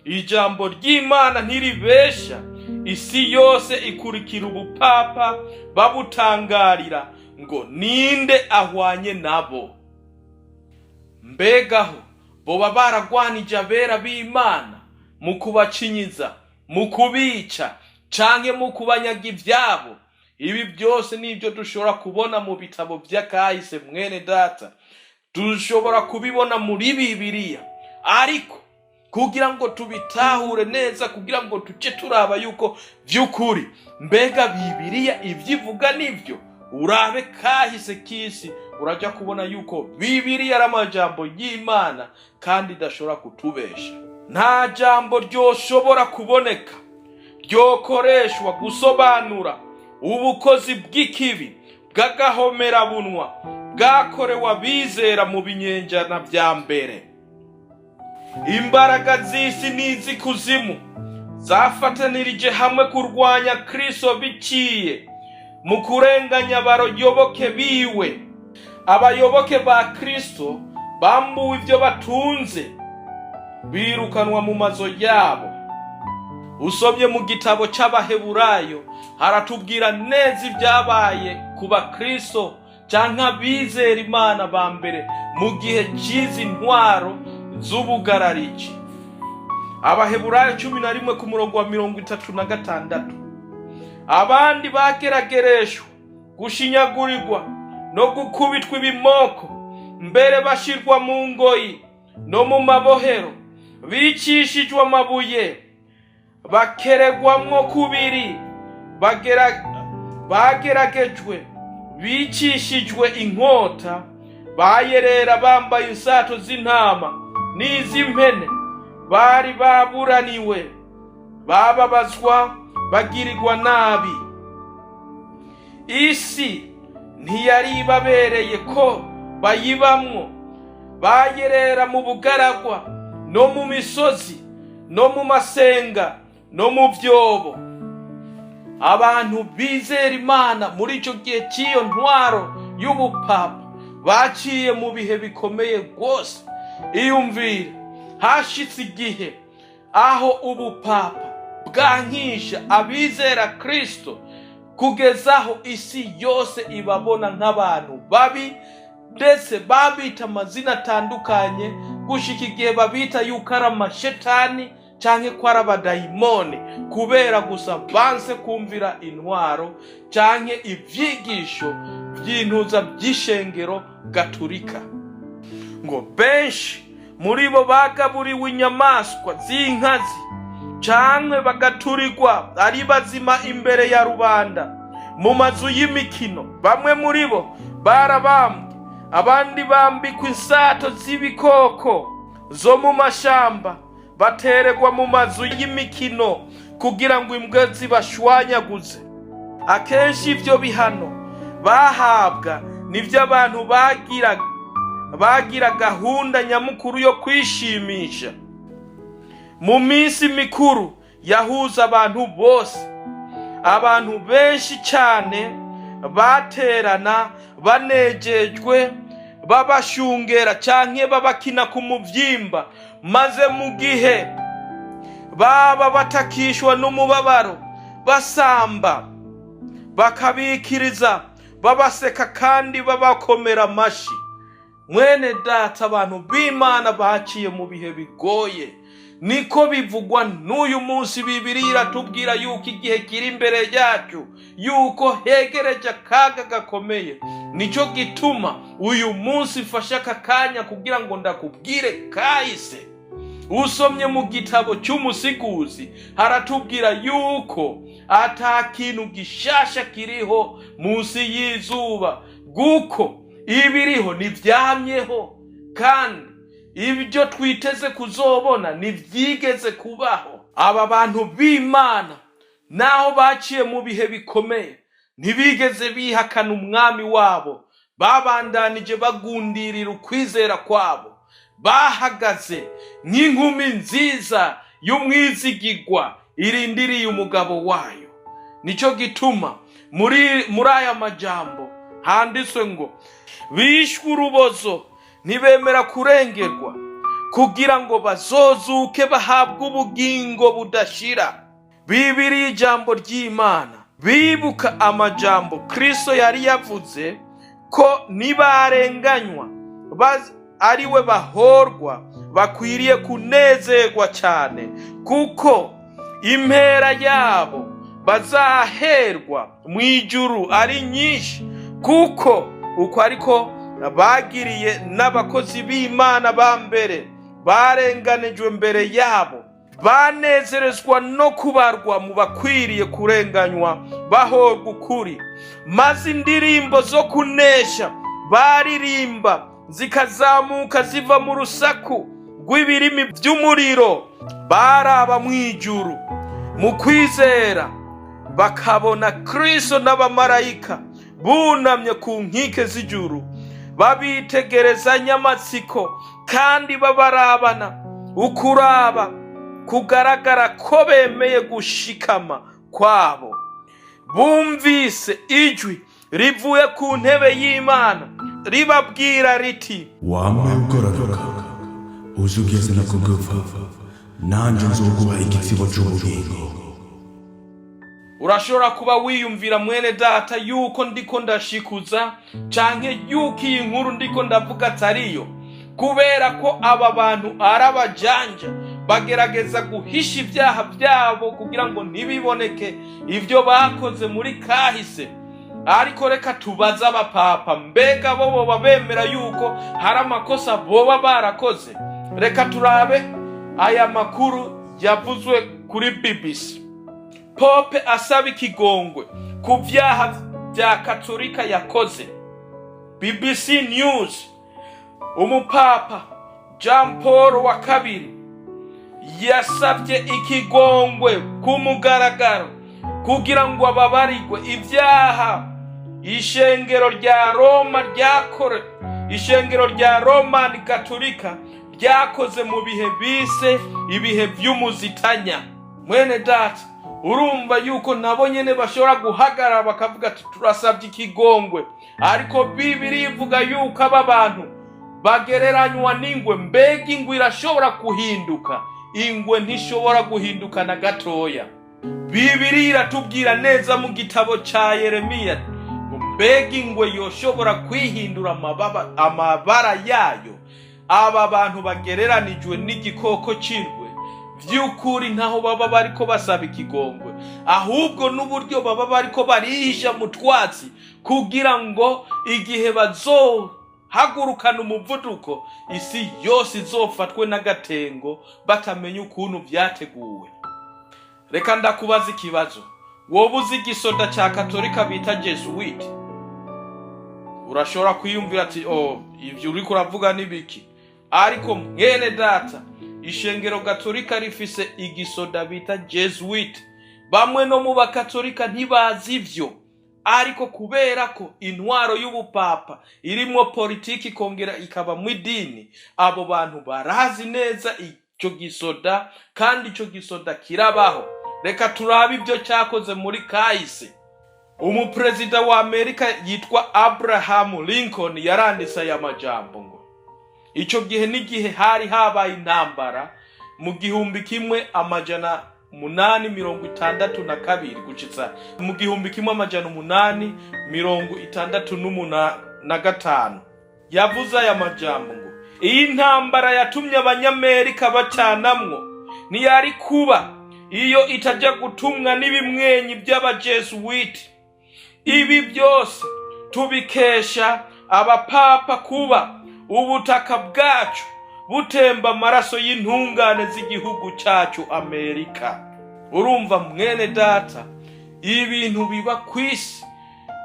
Speaker 2: Ijambo ry'Imana ntiribesha. Isi yose ikurikira ubupapa, babutangarira ngo: "Ninde ahwanye nabo?" Mbegaho boba baragwanije abera b'Imana mu kubacinyiza, mu kubica canke mu kubanyaga ivyabo? Ibi byose nibyo dushobora kubona mu bitabo vy'akahise, mwene data. Dushobora kubibona muri Bibiliya, ariko kugira ngo tubitahure neza, kugira ngo tuce turaba yuko vy'ukuri mbega Bibiliya ivyo ivuga nivyo, urabe kahise k'isi, urajya kubona yuko Bibiliya ari amajambo y'Imana kandi idashobora kutubesha. Nta jambo ryoshobora kuboneka ryokoreshwa gusobanura ubukozi bw'ikibi bw'agahomerabunwa bwakorewe abizera mu binyenjana vya mbere. Imbaraga z'isi n'iz'ikuzimu zafatanirije hamwe kurwanya Kristo biciye mu kurenganya abayoboke biwe. Abayoboke ba Kristo bambuwe ibyo batunze, birukanwa mu mazu yabo. Usomye mu gitabo c'Abaheburayo, haratubwira neza ibyabaye ku bakristo canke abizera Imana ba mbere mu gihe c'izi ntwaro z'ubugarariji. Abaheburayo 11 ku murongo wa 36: Abandi bageragereshwa gushinyagurirwa no gukubitwa ibimoko, mbere bashirwa mu ngoyi no mu mabohero, bicishijwe amabuye, bakeregwamwo kubiri, bageragejwe, bicishijwe inkota, bayerera bambaye insato z'intama n'iz'impene, bari baburaniwe, bababazwa, bagirirwa nabi. Isi ntiyari ibabereye ko bayibamwo. Bayerera mu bugaragwa no mu misozi no mu masenga no mu byobo. Abantu bizera Imana muri icyo gihe cy'iyo ntwaro y'ubupapa baciye mu bihe bikomeye rwose. Iyumvire, hashitse igihe aho ubupapa bwankisha abizera Kristo, kugeza aho isi yose ibabona nk'abantu babi, ndetse babita amazina atandukanye, gushika igihe babita yuko ari amashetani. canke ko ari abadayimoni, kubera gusa banse kumvira intwaro canke ivyigisho vy'intuza vy'ishengero gaturika. Ngo benshi muri bo bagaburiwe inyamaswa z'inkazi canke bagaturirwa ari bazima imbere ya rubanda mu mazu y'imikino. Bamwe muri bo barabambwe, abandi bambikwa insato z'ibikoko zo mu mashamba, bateregwa mu mazu y'imikino kugira ngo imbwa zibashwanyaguze. Akenshi ivyo bihano bahabwa nivyo abantu bagira gahunda nyamukuru yo kwishimisha mu minsi mikuru yahuza abantu bose. Abantu benshi cyane baterana banejejwe, babashungera canke babakina ku muvyimba, maze mu gihe baba batakishwa n'umubabaro basamba, bakabikiriza, babaseka kandi babakomera amashi. Mwene data, abantu b'Imana baciye mu bihe bigoye, niko bivugwa n'uyu munsi. Bibiliya iratubwira yuko igihe kiri imbere yacu, yuko hegereje akaga gakomeye. Nicyo gituma uyu munsi mfashe aka kanya kugira ngo ndakubwire kahise. Usomye mu gitabo cy'Umusiguzi, haratubwira yuko ata kintu gishasha kiriho munsi y'izuba, guko ibiriho ntibyamyeho, kandi ibyo twiteze kuzobona ntibyigeze kubaho. Aba bantu b'Imana, naho baciye mu bihe bikomeye, ntibigeze bihakana Umwami wabo. Babandanije bagundirira ukwizera kwabo, bahagaze nk'inkumi nziza y'umwizigigwa irindiriye umugabo wayo. Nicyo gituma muri aya majambo handitswe ngo bishwe urubozo, ntibemera kurengerwa, kugira ngo bazozuke bahabwe ubugingo budashira. Bibiliya, ijambo ry'Imana, bibuka amajambo Kristo yari yavuze ko nibarenganywa ari we bahorwa, bakwiriye kunezerwa cyane, kuko impera yabo bazaherwa mu ijuru ari nyinshi, kuko uko ariko bagiriye n'abakozi b'Imana ba mbere barenganijwe mbere yabo. Banezerezwa no kubarwa mu bakwiriye kurenganywa bahorwa ukuri, maze indirimbo zo kunesha baririmba zikazamuka ziva mu rusaku rw'ibirimi by'umuriro. Baraba mu ijuru mu kwizera, bakabona Kristo n'abamarayika bunamye ku nkike z'ijuru, babitegerezanya amatsiko kandi babarabana ukuraba kugaragara ko bemeye gushikama kwabo. Bumvise ijwi rivuye ku ntebe y'Imana ribabwira riti:
Speaker 1: "Wame ugororoka uze ugeze no kugupfa, nanjye nzoguha igitsibo c'ubugingo."
Speaker 2: Urashobora kuba wiyumvira, mwene data, yuko ndiko ndashikuza canke yuko iyi nkuru ndiko ndavuga atariyo, kubera ko aba bantu ari abajanja, bagerageza guhisha ibyaha byabo kugira ngo ntibiboneke ibyo bakoze muri kahise. Ariko reka tubaze abapapa, mbega bo boba bemera yuko hari amakosa boba barakoze? Reka turabe aya makuru yavuzwe kuri BBC. Pope asaba ikigongwe ku vyaha vya Katolika yakoze. BBC News: umupapa Jean Paul wa Kabiri yasabye ikigongwe ku mugaragaro kugira ngo ababarigwe ibyaha ishengero rya Roma ryakore, ishengero rya Romani Katolika ryakoze mu bihe bise ibihe vy'umuzitanya. Mwene data, urumva yuko nabo nyene bashobora guhagarara bakavuga ati: "Turasabye ikigongwe." Ariko Bibiliya ivuga yuko aba bantu bagereranywa n'ingwe. Mbega ingwe irashobora guhinduka? Ingwe ntishobora guhinduka na gatoya. Bibiliya iratubwira neza mu gitabo ca Yeremiya ngo: "Mbega ingwe yoshobora kwihindura amabara yayo?" Aba bantu bagereranijwe n'igikoko c'ingwe. By'ukuri ntaho baba bariko basaba ikigongwe, ahubwo n'uburyo baba bariko barihisha mu twatsi kugira ngo igihe bazohagurukana umuvuduko isi yose izofatwe n'agatengo batamenya ukuntu vyateguwe. Reka ndakubaza ikibazo: woba uzi igisoda ca Katolika bita Jesuwite? Urashobora kwiyumvira ati: "Oh, ivyo uriko uravuga ni biki?" Ariko mwene data, ishengero Gatolika rifise igisoda bita Jesuwite. Bamwe no mu Bakatolika ntibazi ivyo, ariko kubera ko intwaro y'ubupapa irimwo politiki ikongera ikabamwo idini, abo bantu barazi neza ico gisoda, kandi ico gisoda kirabaho. Reka turabe ibyo cyakoze muri kahise. Umuperezida wa Amerika yitwa Abraham Lincoln yaranditse aya majambo ngo icyo gihe n'igihe hari habaye intambara mu 1862 gushitsa mu 1865. Yavuze aya majambo ngo: "Iyi ntambara yatumye Abanyamerika bacanamwo ntiyari kuba iyo itajya gutumwa n'ibimwenyi by'Abajesuwiti. Ibi byose tubikesha abapapa kuba ubutaka bwacu butemba amaraso y'intungane z'igihugu cyacu Amerika." Urumva mwene data, ibintu biba ku isi,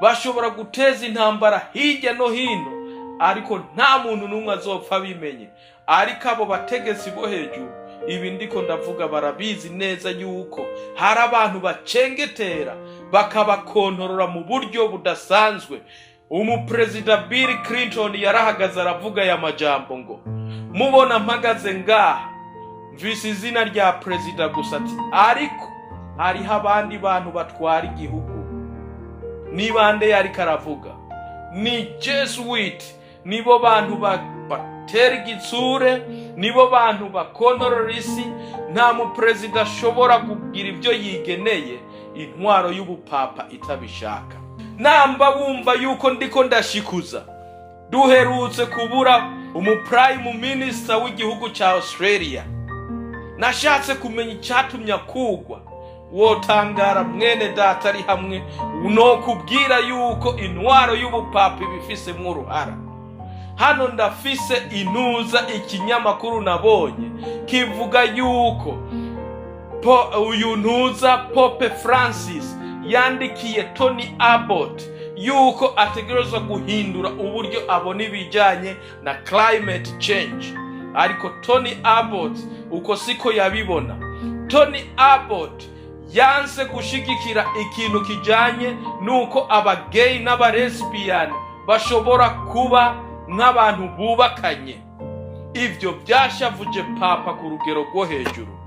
Speaker 2: bashobora guteza intambara hirya no hino, ariko nta muntu n'umwe azopfa abimenye. Ariko abo bategetsi bo hejuru, ibi ndiko ndavuga, barabizi neza yuko hari abantu bacengetera bakabakontorora mu buryo budasanzwe. Umuperezida Bill Clinton yarahagaze aravuga aya majambo ngo: "Mubona mpagaze ngaha, mvise izina rya perezida gusa," ati, "ariko hariho abandi bantu batwara igihugu." Ni bande yariko aravuga? Ni Jesuit. Nibo bantu batera igitsure, nibo bantu bakontorora isi. Nta muperezida ashobora kugira ibyo yigeneye intwaro y'ubupapa itabishaka. Namba wumva yuko ndiko ndashikuza, duherutse kubura umu prime minister w'igihugu cya Australia. Nashatse kumenya icyatumye akugwa. Wotangara mwene data ari hamwe nokubwira yuko intwaro y'ubupapa ibifisemo uruhara. Hano ndafise intuza, ikinyamakuru nabonye kivuga yuko uyu ntuza Pope Francis yandikiye Tony Abbott yuko ategerezwa guhindura uburyo abona ibijyanye na climate change, ariko Tony Abbott uko siko yabibona. Tony Abbott yanse gushigikira ikintu kijyanye n'uko abageyi n'abalesbiyani bashobora kuba nk'abantu bubakanye. Ibyo byashavuje papa ku rugero rwo hejuru.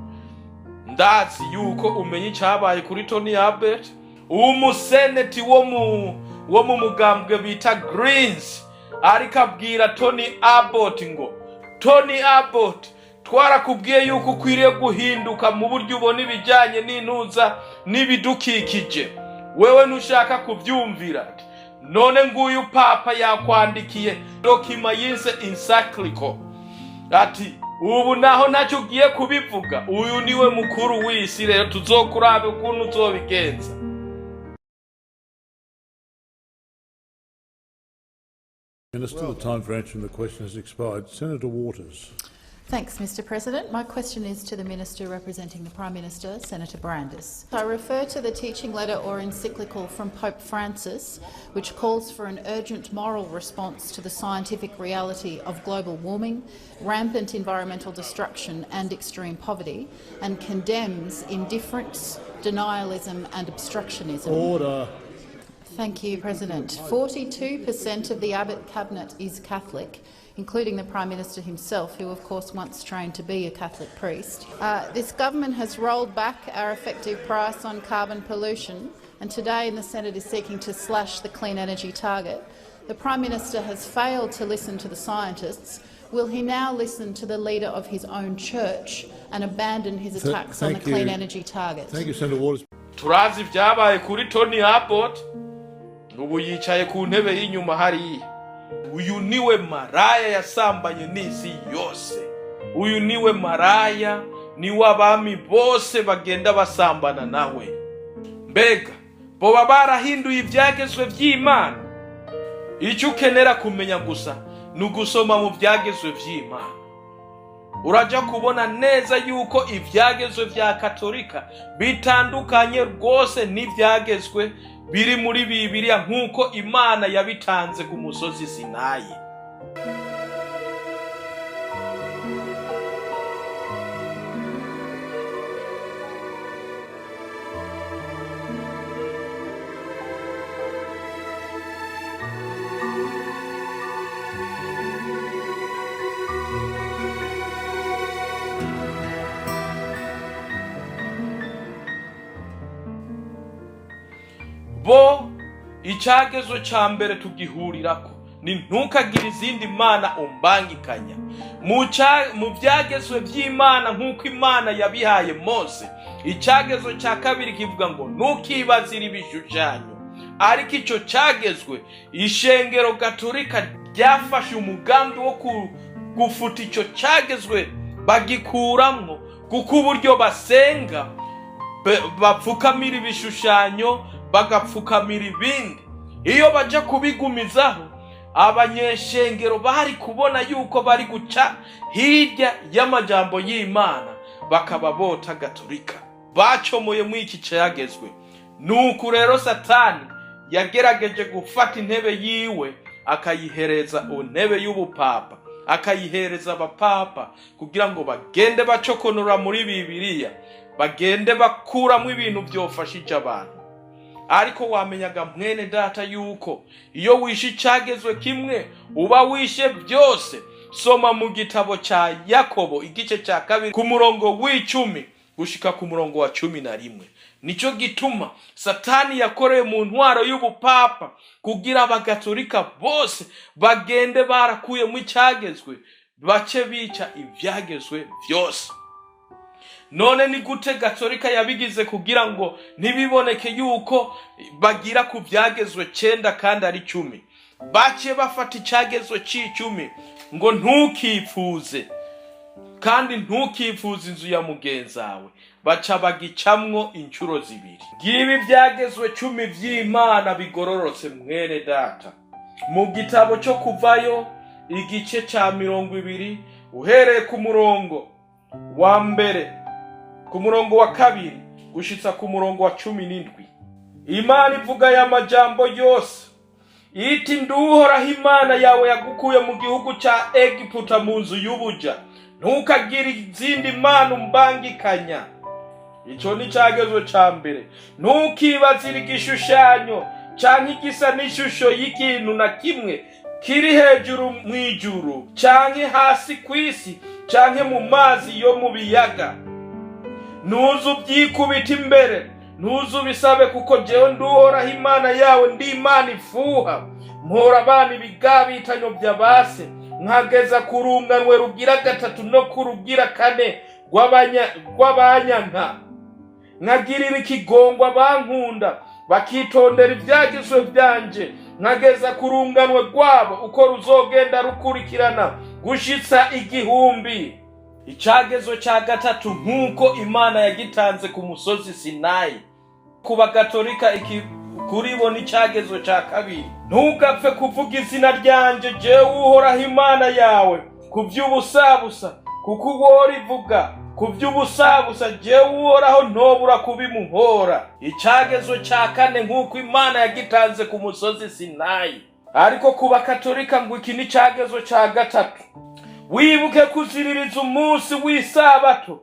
Speaker 2: Ndazi yuko umenya icyabaye kuri Tony Abbott. Umuseneti wo mu mugambwe bita Greens ariko abwira Tony Abbott ngo: "Tony Abbott, twarakubwiye yuko ukwiriye guhinduka mu buryo ubona ibijyanye n'intuza n'ibidukikije. Wewe ntushaka kubyumvira. None nguyu papa yakwandikiye document yise encyclical," ati, "ubu naho ntacyo ugiye kubivuga. Uyu niwe mukuru w'isi, rero tuzokurabe ukuntu uzobigenza."
Speaker 3: Minister, the time for answering the question has expired. Senator Waters.
Speaker 4: Thanks, Mr President. My question is to the Minister representing the Prime Minister, Senator Brandis. I refer to the teaching letter or encyclical from Pope Francis, which calls for an urgent moral response to the scientific reality of global warming, rampant environmental destruction and extreme poverty, and condemns indifference, denialism and obstructionism.
Speaker 3: Order.
Speaker 4: Thank you, President. 42% of the Abbott cabinet is Catholic, including the Prime Minister himself, who of course once trained to be a Catholic priest. This government has rolled back our effective price on carbon pollution, and today in the Senate is seeking to slash the clean energy target. The Prime Minister has failed to listen to the scientists. Will he now listen to the leader of his own church and abandon his attacks on the
Speaker 3: Thank you.
Speaker 4: Clean energy target?
Speaker 3: Thank you, Senator Waters.
Speaker 2: Turazi ibyabaye kuri Tony Abbott. Ubu yicaye ku ntebe y'inyuma hariya. Uyu niwe maraya yasambanye n'isi yose. Uyu niwe maraya. Niwe abami bose bagenda basambana nawe. Mbega boba barahinduye ibyagezwe by'Imana? Icyo ukenera kumenya gusa ni ugusoma mu byagezwe by'Imana, urajya kubona neza yuko ibyagezwe bya Katolika bitandukanye rwose n'ibyagezwe biri muri Bibiliya nk'uko Imana yabitanze ku musozi Sinayi. Bo icyagezo cya mbere tugihurirako ni ntukagire izindi mana umbangikanya. Mu byagezwe by'Imana nk'uko Imana yabihaye Mose, icyagezo cya kabiri kivuga ngo ntukibazire ibishushanyo. Ariko icyo cyagezwe, ishengero Gaturika ryafashe umugambi wo gufuta icyo cyagezwe, bagikuramwo, kuko uburyo basenga bapfukamira ibishushanyo, bagapfukamira ibindi. Iyo baja kubigumizaho, abanyeshengero bari kubona yuko bari guca hirya y'amajambo y'Imana, bakaba bota Gaturika bacomoye muri iki cyagezwe. Nuko rero Satani yagerageje gufata intebe yiwe, akayihereza intebe y'ubupapa, akayihereza abapapa kugira ngo bagende bacokonora muri Bibiliya, bagende bakuramo ibintu byofashije abantu. Ariko wamenyaga, mwene data, yuko iyo wishe icyagezwe kimwe uba wishe byose? Soma mu gitabo cya Yakobo igice cya 2 ku murongo w'10 gushika ku murongo wa 11. Nicyo gituma Satani yakoreye mu ntwaro y'ubupapa kugira abagatolika bose bagende barakuyemo icyagezwe, bace bica ibyagezwe byose. None ni gute Gatolika yabigize kugira ngo ntibiboneke yuko bagira ku byagezwe 9 kandi ari 10? Bace bafata icyagezwe c'icumi ngo ntukipfuze, kandi ntukifuze inzu ya mugenzawe, baca bagicamwo inshuro zibiri. Ngibi ibyagezwe 10 vy'Imana bigororotse, mwene data. Mu gitabo cyo Kuvayo igice ca 20, uhereye ku murongo wa 1, ku murongo wa 2 gushitsa ku murongo wa 17, Imana ivuga aya majambo yose iti: "Nduhoraho Imana yawe yagukuye mu gihugu ca Egiputa, mu nzu y'ubuja. Ntukagire izindi mana umbangikanya." Ico ni cagezwe ca mbere. "Ntukibazire igishushanyo canke igisa n'ishusho y'ikintu na kimwe kiri hejuru mw'ijuru, canke hasi kw'isi, canke mu mazi yo mu biyaga. Ntuzu ubyikubita imbere, ntuzu ubisabe, kuko jewe nduhoraho Imana yawe ndi Imana ifuha, mpora abana ibigabitanyo bya base, nkageza ku runganwe rugira gatatu no ku rugira kane rw'abanyanka, nkagirira ikigongwa abankunda bakitondera ibyagizwe byanje, nkageza ku runganwe rwabo uko ruzogenda rukurikirana gushitsa 1000." Icagezo ca gatatu nk'uko Imana yagitanze ku musozi Sinayi, ku bagatolika iki kuri bo n'icagezo ca kabiri: "Ntugapfe kuvuga izina ryanje jewe Uhoraho Imana yawe ku by'ubusabusa, kuko uwo rivuga ku by'ubusabusa, jewe Uhoraho ntobura kubimuhora." Icagezo ca kane nk'uko Imana yagitanze ku musozi Sinayi, ariko ku bakatolika ngo iki ni icagezo ca gatatu: "Wibuke kuziririza umunsi w'isabato.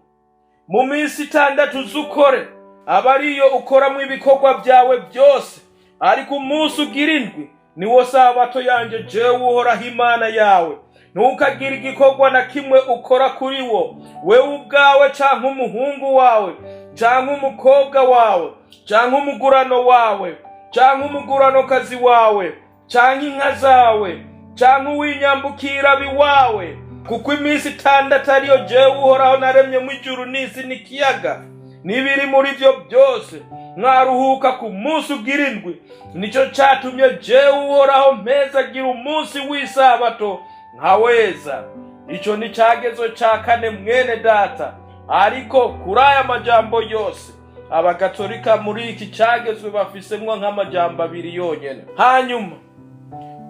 Speaker 2: Mu minsi 6 z'ukore, aba ariyo ukoramo ibikorwa byawe byose, ariko umunsi ugira indwi niwo sabato yanjye jewe Uhoraho Imana yawe. Ntukagire igikorwa na kimwe ukora kuri wo, wewe ubwawe canke umuhungu wawe canke umukobwa wawe canke umugurano wawe canke umuguranokazi wawe canke inka zawe canke uw'inyambukira biwawe, kuko iminsi 6 ariyo jewe Uhoraho naremye mu ijuru n'isi n'ikiyaga n'ibiri muri byo byose, mwaruhuka ku munsi ugira indwi. Nicyo catumye jewe Uhoraho mpezagira umunsi w'isabato nkaweza." Ico ni cagezo ca kane, mwene data. Ariko kuri aya majambo yose, Abagatolika muri iki cagezwe bafisemwo nk'amajambo abiri yonyene. Hanyuma,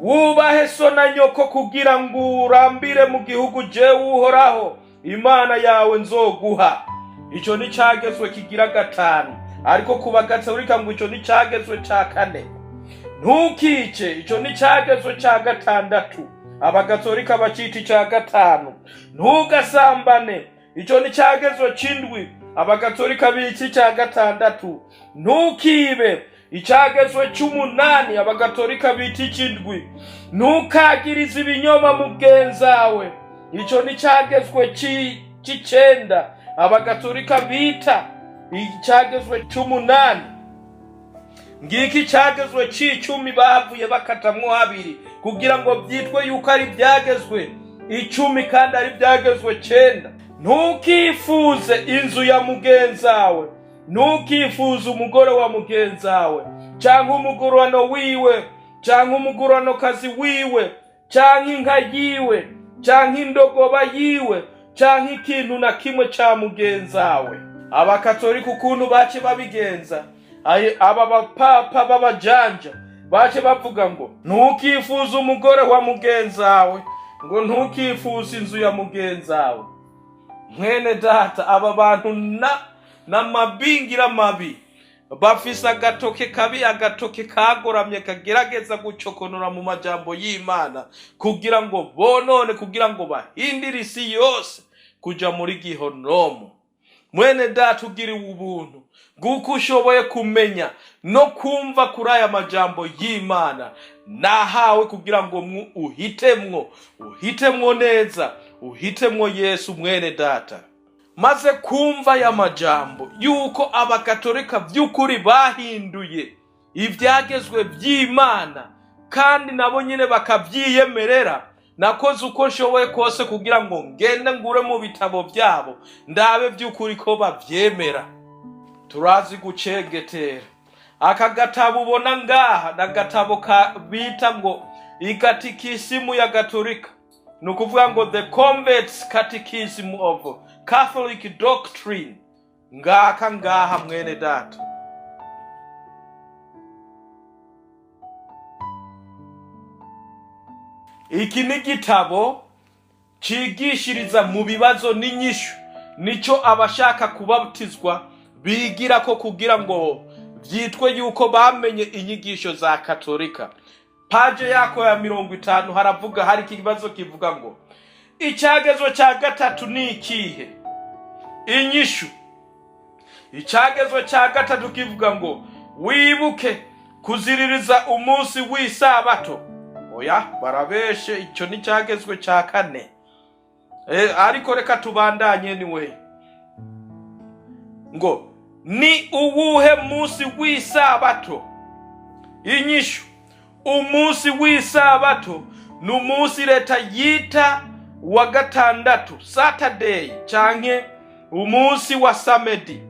Speaker 2: wubahe so na nyoko kugira ngo urambire mu gihugu jewe Uhoraho Imana yawe nzoguha. Ico ni cagezwe kigira gatanu, ariko ku Bagatolika ngo ico ni cagezwe ca kane. Ntukice, ico ni cagezwe ca gatandatu, Abagatolika bacita ica gatanu. Ntugasambane, ico ni cagezwe c'indwi, Abagatolika bita ica gatandatu. Ntukibe, icagezwe c'umunani, Abagatolika bita ic'indwi. Ntukagirize ibinyoma mugenzawe, ico ni cagezwe c'icenda, Abagatolika bita icagezwe c'umunani. Ngiki icagezwe c'icumi bavuye bakatamwo habiri kugira ngo vyitwe yuko ari ivyagezwe 10 kandi ari ivyagezwe 9. Ntukifuze inzu ya mugenzawe, ntukifuze umugore wa mugenzawe, canke umugurano wiwe, canke umuguranokazi wiwe, canke inka yiwe, canke indogoba yiwe, canke ikintu na kimwe ca mugenzawe. Abakatolika ukuntu bace babigenza, aba bapapa b'abajanja bace bavuga ngo ntukifuze umugore wa mugenzawe, ngo ntukifuze inzu ya mugenzawe. Mwene data, aba bantu n'amabingira mabi, bafise agatoke kabi, agatoke kagoramye kagerageza gucokonora mu majambo y'Imana kugira ngo bonone, kugira ngo bahindire isi yose kuja muri gihonomo. Mwene data, ugiriwe ubuntu bw'uko ushoboye kumenya no kumva kuri aya majambo y'Imana nahawe, kugira ngo uhitemwo, uhitemwo neza, uhitemwo Yesu. Mwene data, maze kumva aya majambo yuko Abakatolika by'ukuri bahinduye ibyagezwe by'Imana kandi nabo nyine bakabyiyemerera, nakoze uko nshoboye kose kugira ngo ngende ngure mu bitabo byabo ndabe by'ukuri ko babyemera. Turazi gucengetera. Aka gatabo ubona ngaha ni agatabo bita ngo Igatikisimu ya Gatolika, ni ukuvuga ngo The Converts Catechism of Catholic Doctrine. Ngaka ngaha, mwene data. Iki ni igitabo cigishiriza mu bibazo n'inyishu, nico abashaka kubatizwa bigira ko kugira ngo vyitwe yuko bamenye inyigisho za Katolika. Page yako ya 50 haravuga, hari ikibazo kivuga ngo icagezo ca gatatu ni ikihe? Inyishu: icagezo ca gatatu kivuga ngo wibuke kuziririza umunsi w'isabato. Oya, barabeshe, ico ni cagezwe ca kane. Ariko reka tubandanye niwe. Ngo ni uwuhe munsi w'isabato? Inyishu: umunsi w'isabato ni umunsi leta yita wa gatandatu, Saturday, canke umunsi wa samedi.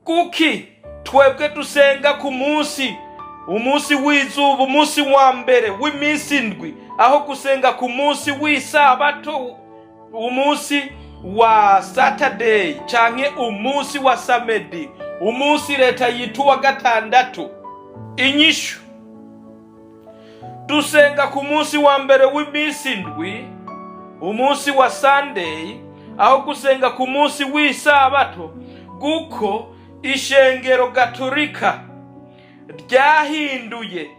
Speaker 2: Kuki twebwe dusenga ku munsi, umunsi w'izuba, umunsi wa mbere w'iminsi indwi, aho gusenga ku munsi w'isabato, umunsi wa Saturday canke umunsi wa samedi, umunsi leta yita uwa gatandatu? Inyishu: dusenga ku munsi wa mbere w'iminsi indwi, umunsi wa Sunday, aho gusenga ku munsi w'isabato, kuko ishengero Gatolika ryahinduye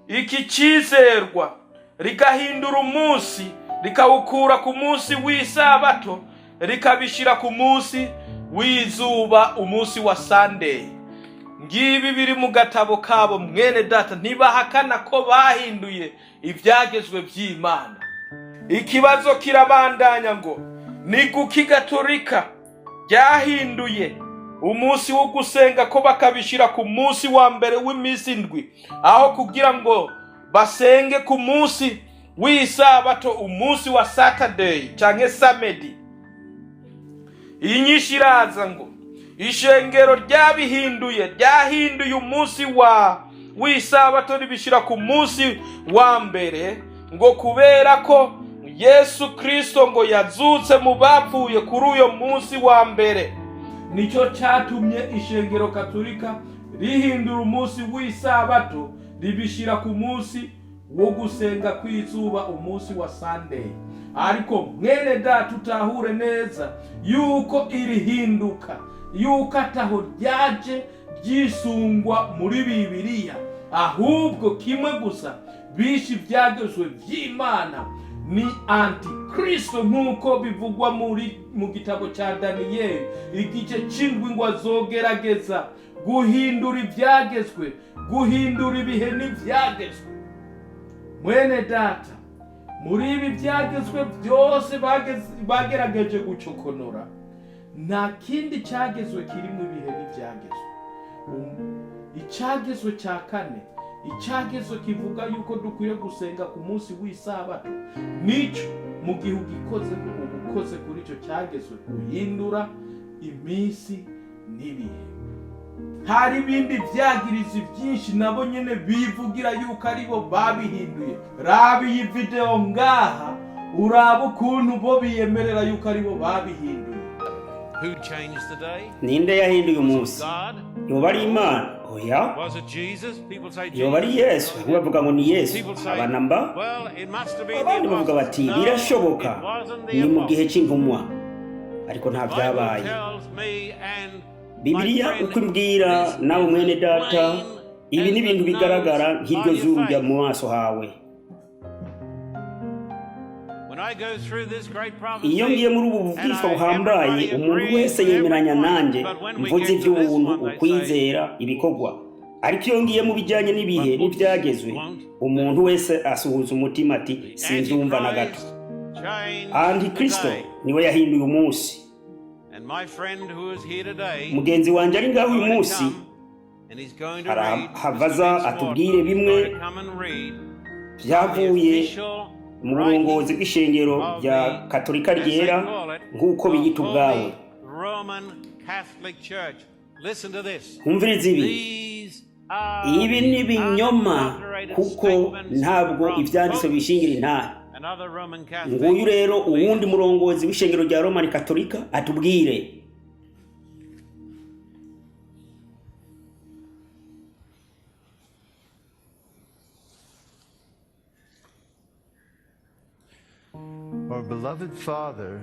Speaker 2: iki cizerwa, rigahindura umunsi, rikawukura ku munsi w'isabato rikabishira ku munsi w'izuba, umunsi wa Sunday. Ngibi biri mu gatabo kabo, mwene data. Ntibahakana ko bahinduye ibyagezwe by'Imana. Ikibazo kirabandanya ngo ni guki Gatolika ryahinduye umunsi wo gusenga ko bakabishyira ku munsi wa mbere w'iminsi indwi, aho kugira ngo basenge ku munsi w'isabato, umunsi wa Saturday canke samedi? Iyi nyinshi iraza ngo ishengero ryabihinduye, ryahinduye umunsi wa w'isabato ribishyira ku munsi wa mbere, ngo kubera ko Yesu Kristo ngo yazutse mu bapfuye kuri uyo munsi wa mbere. Nicyo cyatumye ishengero Katolika rihindura umunsi w'isabato, ribishyira ku munsi wo gusenga kw'izuba, umunsi wa Sunday. Ariko mwene data, utahure neza yuko iri hinduka yuko ataho ryaje ryisungwa muri Bibiliya, ahubwo kimwe gusa bishe ibyagezwe by'Imana ni Antikristo, nk'uko bivugwa muri mu gitabo cya Daniyeli igice c'indwi, ngo azogerageza guhindura ibyagezwe, guhindura ibihe n'ibyagezwe. Mwene data, muri ibi byagezwe byose bagerageje gucokonora, nta kindi cyagezwe kirimo ibihe n'ibyagezwe. Icyagezwe cya kane, icyagezwe kivuga yuko dukwiye gusenga ku munsi w'isabato, nicyo mu gihe ugikoze uba ukoze kuri icyo cyagezwe, guhindura iminsi n'ibihe. Hari ibindi byagirizi byinshi nabo nyine bivugira yuko aribo babihinduye. Raba iyi videwo ngaha, uraba ukuntu bo biyemerera yuko aribo babihinduye.
Speaker 5: Who changed the day?
Speaker 6: Ninde yahinduye umunsi?
Speaker 5: God?
Speaker 6: Yoba ari Imana? Oya.
Speaker 5: Was it Jesus? People say
Speaker 6: Yoba ari
Speaker 5: Jesus.
Speaker 6: Yesu? Bamwe bavuga ngo ni Yesu.
Speaker 5: People say,
Speaker 6: Abanamba
Speaker 5: well, it must have been the
Speaker 6: abandi bavuga
Speaker 5: apostles.
Speaker 6: bati
Speaker 5: No,
Speaker 6: birashoboka
Speaker 5: it wasn't the
Speaker 6: ni mu gihe
Speaker 5: apostles.
Speaker 6: c'intumwa, ariko nta
Speaker 5: Bible
Speaker 6: byabaye.
Speaker 5: tells me and my
Speaker 6: Bibiliya
Speaker 5: friend,
Speaker 6: uko imbwira
Speaker 5: this
Speaker 6: nawe
Speaker 5: is
Speaker 6: mwene data,
Speaker 5: plain
Speaker 6: ibi
Speaker 5: as
Speaker 6: ni ibintu
Speaker 5: the
Speaker 6: bigaragara
Speaker 5: nose
Speaker 6: nk'iryo
Speaker 5: on your
Speaker 6: zuru rya
Speaker 5: face.
Speaker 6: mu maso hawe.
Speaker 5: When I go through this great prophecy,
Speaker 6: Iyo ngiye muri ubu
Speaker 5: and
Speaker 6: bubwishwa
Speaker 5: I,
Speaker 6: buhambaye,
Speaker 5: everybody
Speaker 6: umuntu
Speaker 5: agrees
Speaker 6: wese
Speaker 5: with every
Speaker 6: yemeranya
Speaker 5: point.
Speaker 6: nanjye,
Speaker 5: But when we
Speaker 6: mvuze
Speaker 5: get to this
Speaker 6: iby'ubuntu,
Speaker 5: one, they say,
Speaker 6: ukwizera, ibikorwa, ariko iyo ngiye mu bijyanye n'ibihe
Speaker 5: but books
Speaker 6: n'ibyagezwe,
Speaker 5: won't.
Speaker 6: umuntu wese asuhuza umutima ati
Speaker 5: The
Speaker 6: sinzumva na gato.
Speaker 5: Antichrist changed the
Speaker 6: Antikristo
Speaker 5: day.
Speaker 6: niwe yahinduye umunsi.
Speaker 5: And my friend who is here today
Speaker 6: Mugenzi wanjye ari ngaho uyu
Speaker 5: going to
Speaker 6: munsi
Speaker 5: come and he's going to read,
Speaker 6: arahava
Speaker 5: Mr.
Speaker 6: aza
Speaker 5: Vince Wharton
Speaker 6: atubwire
Speaker 5: is
Speaker 6: bimwe
Speaker 5: going to come and read the
Speaker 6: byavuye
Speaker 5: official
Speaker 6: mu burongozi
Speaker 5: writings
Speaker 6: bw'ishengero
Speaker 5: of
Speaker 6: rya
Speaker 5: the,
Speaker 6: Katolika
Speaker 5: as they
Speaker 6: ryera
Speaker 5: call it,
Speaker 6: nk'uko
Speaker 5: the
Speaker 6: biyita ubwabo.
Speaker 5: Holy Roman Catholic Church. Listen to this.
Speaker 6: Humviriza ibi.
Speaker 5: These are
Speaker 6: Ibi ni
Speaker 5: the
Speaker 6: ibinyoma
Speaker 5: unadulterated
Speaker 6: kuko
Speaker 5: statements
Speaker 6: ntabwo
Speaker 5: from
Speaker 6: ibyanditswe
Speaker 5: popes
Speaker 6: bishingira intahe.
Speaker 5: and other Roman Catholic
Speaker 6: Nguyu rero uwundi
Speaker 5: leaders.
Speaker 6: murongozi w'ishengero rya Romani Katolika atubwire.
Speaker 7: Our beloved father,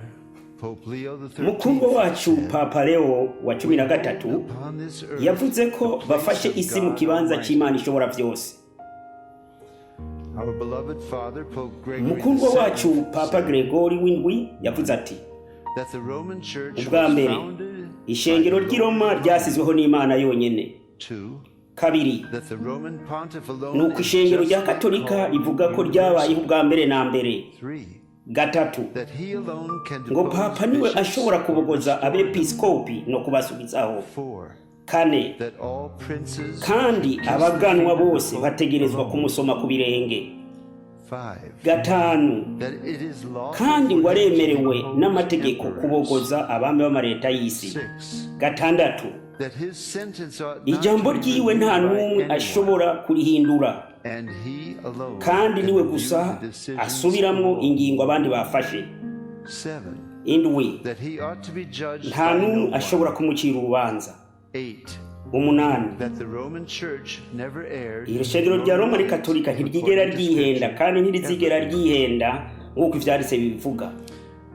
Speaker 7: Pope Leo the
Speaker 6: Mukundwa
Speaker 7: XIII,
Speaker 6: wacu
Speaker 7: said,
Speaker 6: Papa Leo wa cumi
Speaker 7: "We
Speaker 6: na
Speaker 7: hold
Speaker 6: gatatu
Speaker 7: upon this earth
Speaker 6: yavuze
Speaker 7: the
Speaker 6: ko
Speaker 7: place
Speaker 6: bafashe
Speaker 7: of
Speaker 6: isi mu
Speaker 7: God
Speaker 6: kibanza
Speaker 7: Almighty."
Speaker 6: cy'Imana ishobora byose.
Speaker 7: Our beloved father, Pope Gregory
Speaker 6: Mukundwa wacu
Speaker 7: VII,
Speaker 6: Papa
Speaker 7: said
Speaker 6: Gregori w'indwi yavuze ati
Speaker 7: that the Roman Church
Speaker 6: ubwa
Speaker 7: was
Speaker 6: mbere
Speaker 7: founded by
Speaker 6: ishengero
Speaker 7: the
Speaker 6: ry'i
Speaker 7: Lord
Speaker 6: Roma
Speaker 7: alone.
Speaker 6: ryasizweho n'Imana yonyine.
Speaker 7: Two,
Speaker 6: Kabiri,
Speaker 7: that the Roman pontiff
Speaker 6: ni
Speaker 7: alone
Speaker 6: uko
Speaker 7: is
Speaker 6: ishengero rya
Speaker 7: justly
Speaker 6: Katolika
Speaker 7: called
Speaker 6: rivuga ko ryabayeho
Speaker 7: universal.
Speaker 6: ubwa mbere na mbere.
Speaker 7: Three,
Speaker 6: Gatatu,
Speaker 7: that he alone can
Speaker 6: ngo
Speaker 7: depose
Speaker 6: papa niwe
Speaker 7: bishops
Speaker 6: ashobora
Speaker 7: or
Speaker 6: kubogoza
Speaker 7: restore them.
Speaker 6: abepiskopi no kubasubizaho.
Speaker 7: Four,
Speaker 6: Kane,
Speaker 7: that all princes
Speaker 6: kandi
Speaker 7: should kiss the
Speaker 6: abaganwa
Speaker 7: feet of the
Speaker 6: bose
Speaker 7: Pope
Speaker 6: bategerezwa
Speaker 7: alone.
Speaker 6: kumusoma ku birenge.
Speaker 7: Five,
Speaker 6: Gatanu,
Speaker 7: that it is lawful
Speaker 6: kandi
Speaker 7: for
Speaker 6: ngo
Speaker 7: him to
Speaker 6: aremerewe
Speaker 7: depose
Speaker 6: n'amategeko
Speaker 7: emperors.
Speaker 6: kubogoza abami b'amareta y'isi.
Speaker 7: Six,
Speaker 6: Gatandatu,
Speaker 7: that his sentence ought not
Speaker 6: ijambo
Speaker 7: to be
Speaker 6: ryiwe nta
Speaker 7: reviewed by
Speaker 6: n'umwe
Speaker 7: anyone,
Speaker 6: ashobora kurihindura,
Speaker 7: and he alone
Speaker 6: kandi
Speaker 7: can
Speaker 6: niwe
Speaker 7: review
Speaker 6: gusa
Speaker 7: the decisions of
Speaker 6: asubiramwo
Speaker 7: all.
Speaker 6: ingingo abandi bafashe.
Speaker 7: Seven,
Speaker 6: Indwi,
Speaker 7: that he ought to be judged
Speaker 6: nta
Speaker 7: by
Speaker 6: n'umwe
Speaker 7: no one.
Speaker 6: ashobora kumucira urubanza.
Speaker 7: Eight,
Speaker 6: Umunani,
Speaker 7: that the Roman Church never erred
Speaker 6: iri shengero
Speaker 7: nor
Speaker 6: rya Roma
Speaker 7: lied,
Speaker 6: Katolika ntiryigera
Speaker 7: according to
Speaker 6: ryihenda
Speaker 7: Scripture,
Speaker 6: kandi ntirizigera
Speaker 7: ever.
Speaker 6: ryihenda nk'uko ivyanditse bibivuga.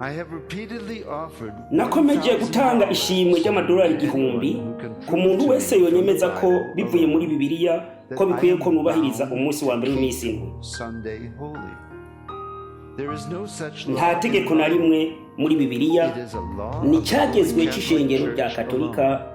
Speaker 7: I have repeatedly offered
Speaker 6: Nakomeje gutanga ishimwe
Speaker 7: $1,000
Speaker 6: ry'amadolari
Speaker 7: to
Speaker 6: 1000
Speaker 7: anyone who can
Speaker 6: ku
Speaker 7: prove
Speaker 6: muntu
Speaker 7: to
Speaker 6: wese
Speaker 7: me from the
Speaker 6: yonyemeza ko
Speaker 7: Bible
Speaker 6: bivuye muri
Speaker 7: alone
Speaker 6: Bibiliya
Speaker 7: that
Speaker 6: ko
Speaker 7: I
Speaker 6: bikwiye ko
Speaker 7: am
Speaker 6: nubahiriza
Speaker 7: bound
Speaker 6: umunsi
Speaker 7: to
Speaker 6: wa mbere
Speaker 7: keep
Speaker 6: w'iminsi indwi.
Speaker 7: Sunday holy. There is no such law
Speaker 6: Nta
Speaker 7: in the
Speaker 6: tegeko na
Speaker 7: Bible.
Speaker 6: rimwe muri Bibiliya,
Speaker 7: It is a law
Speaker 6: ni
Speaker 7: of the Holy
Speaker 6: icyagezwe
Speaker 7: Catholic
Speaker 6: c'ishengero rya
Speaker 7: Church
Speaker 6: Katolika
Speaker 7: alone.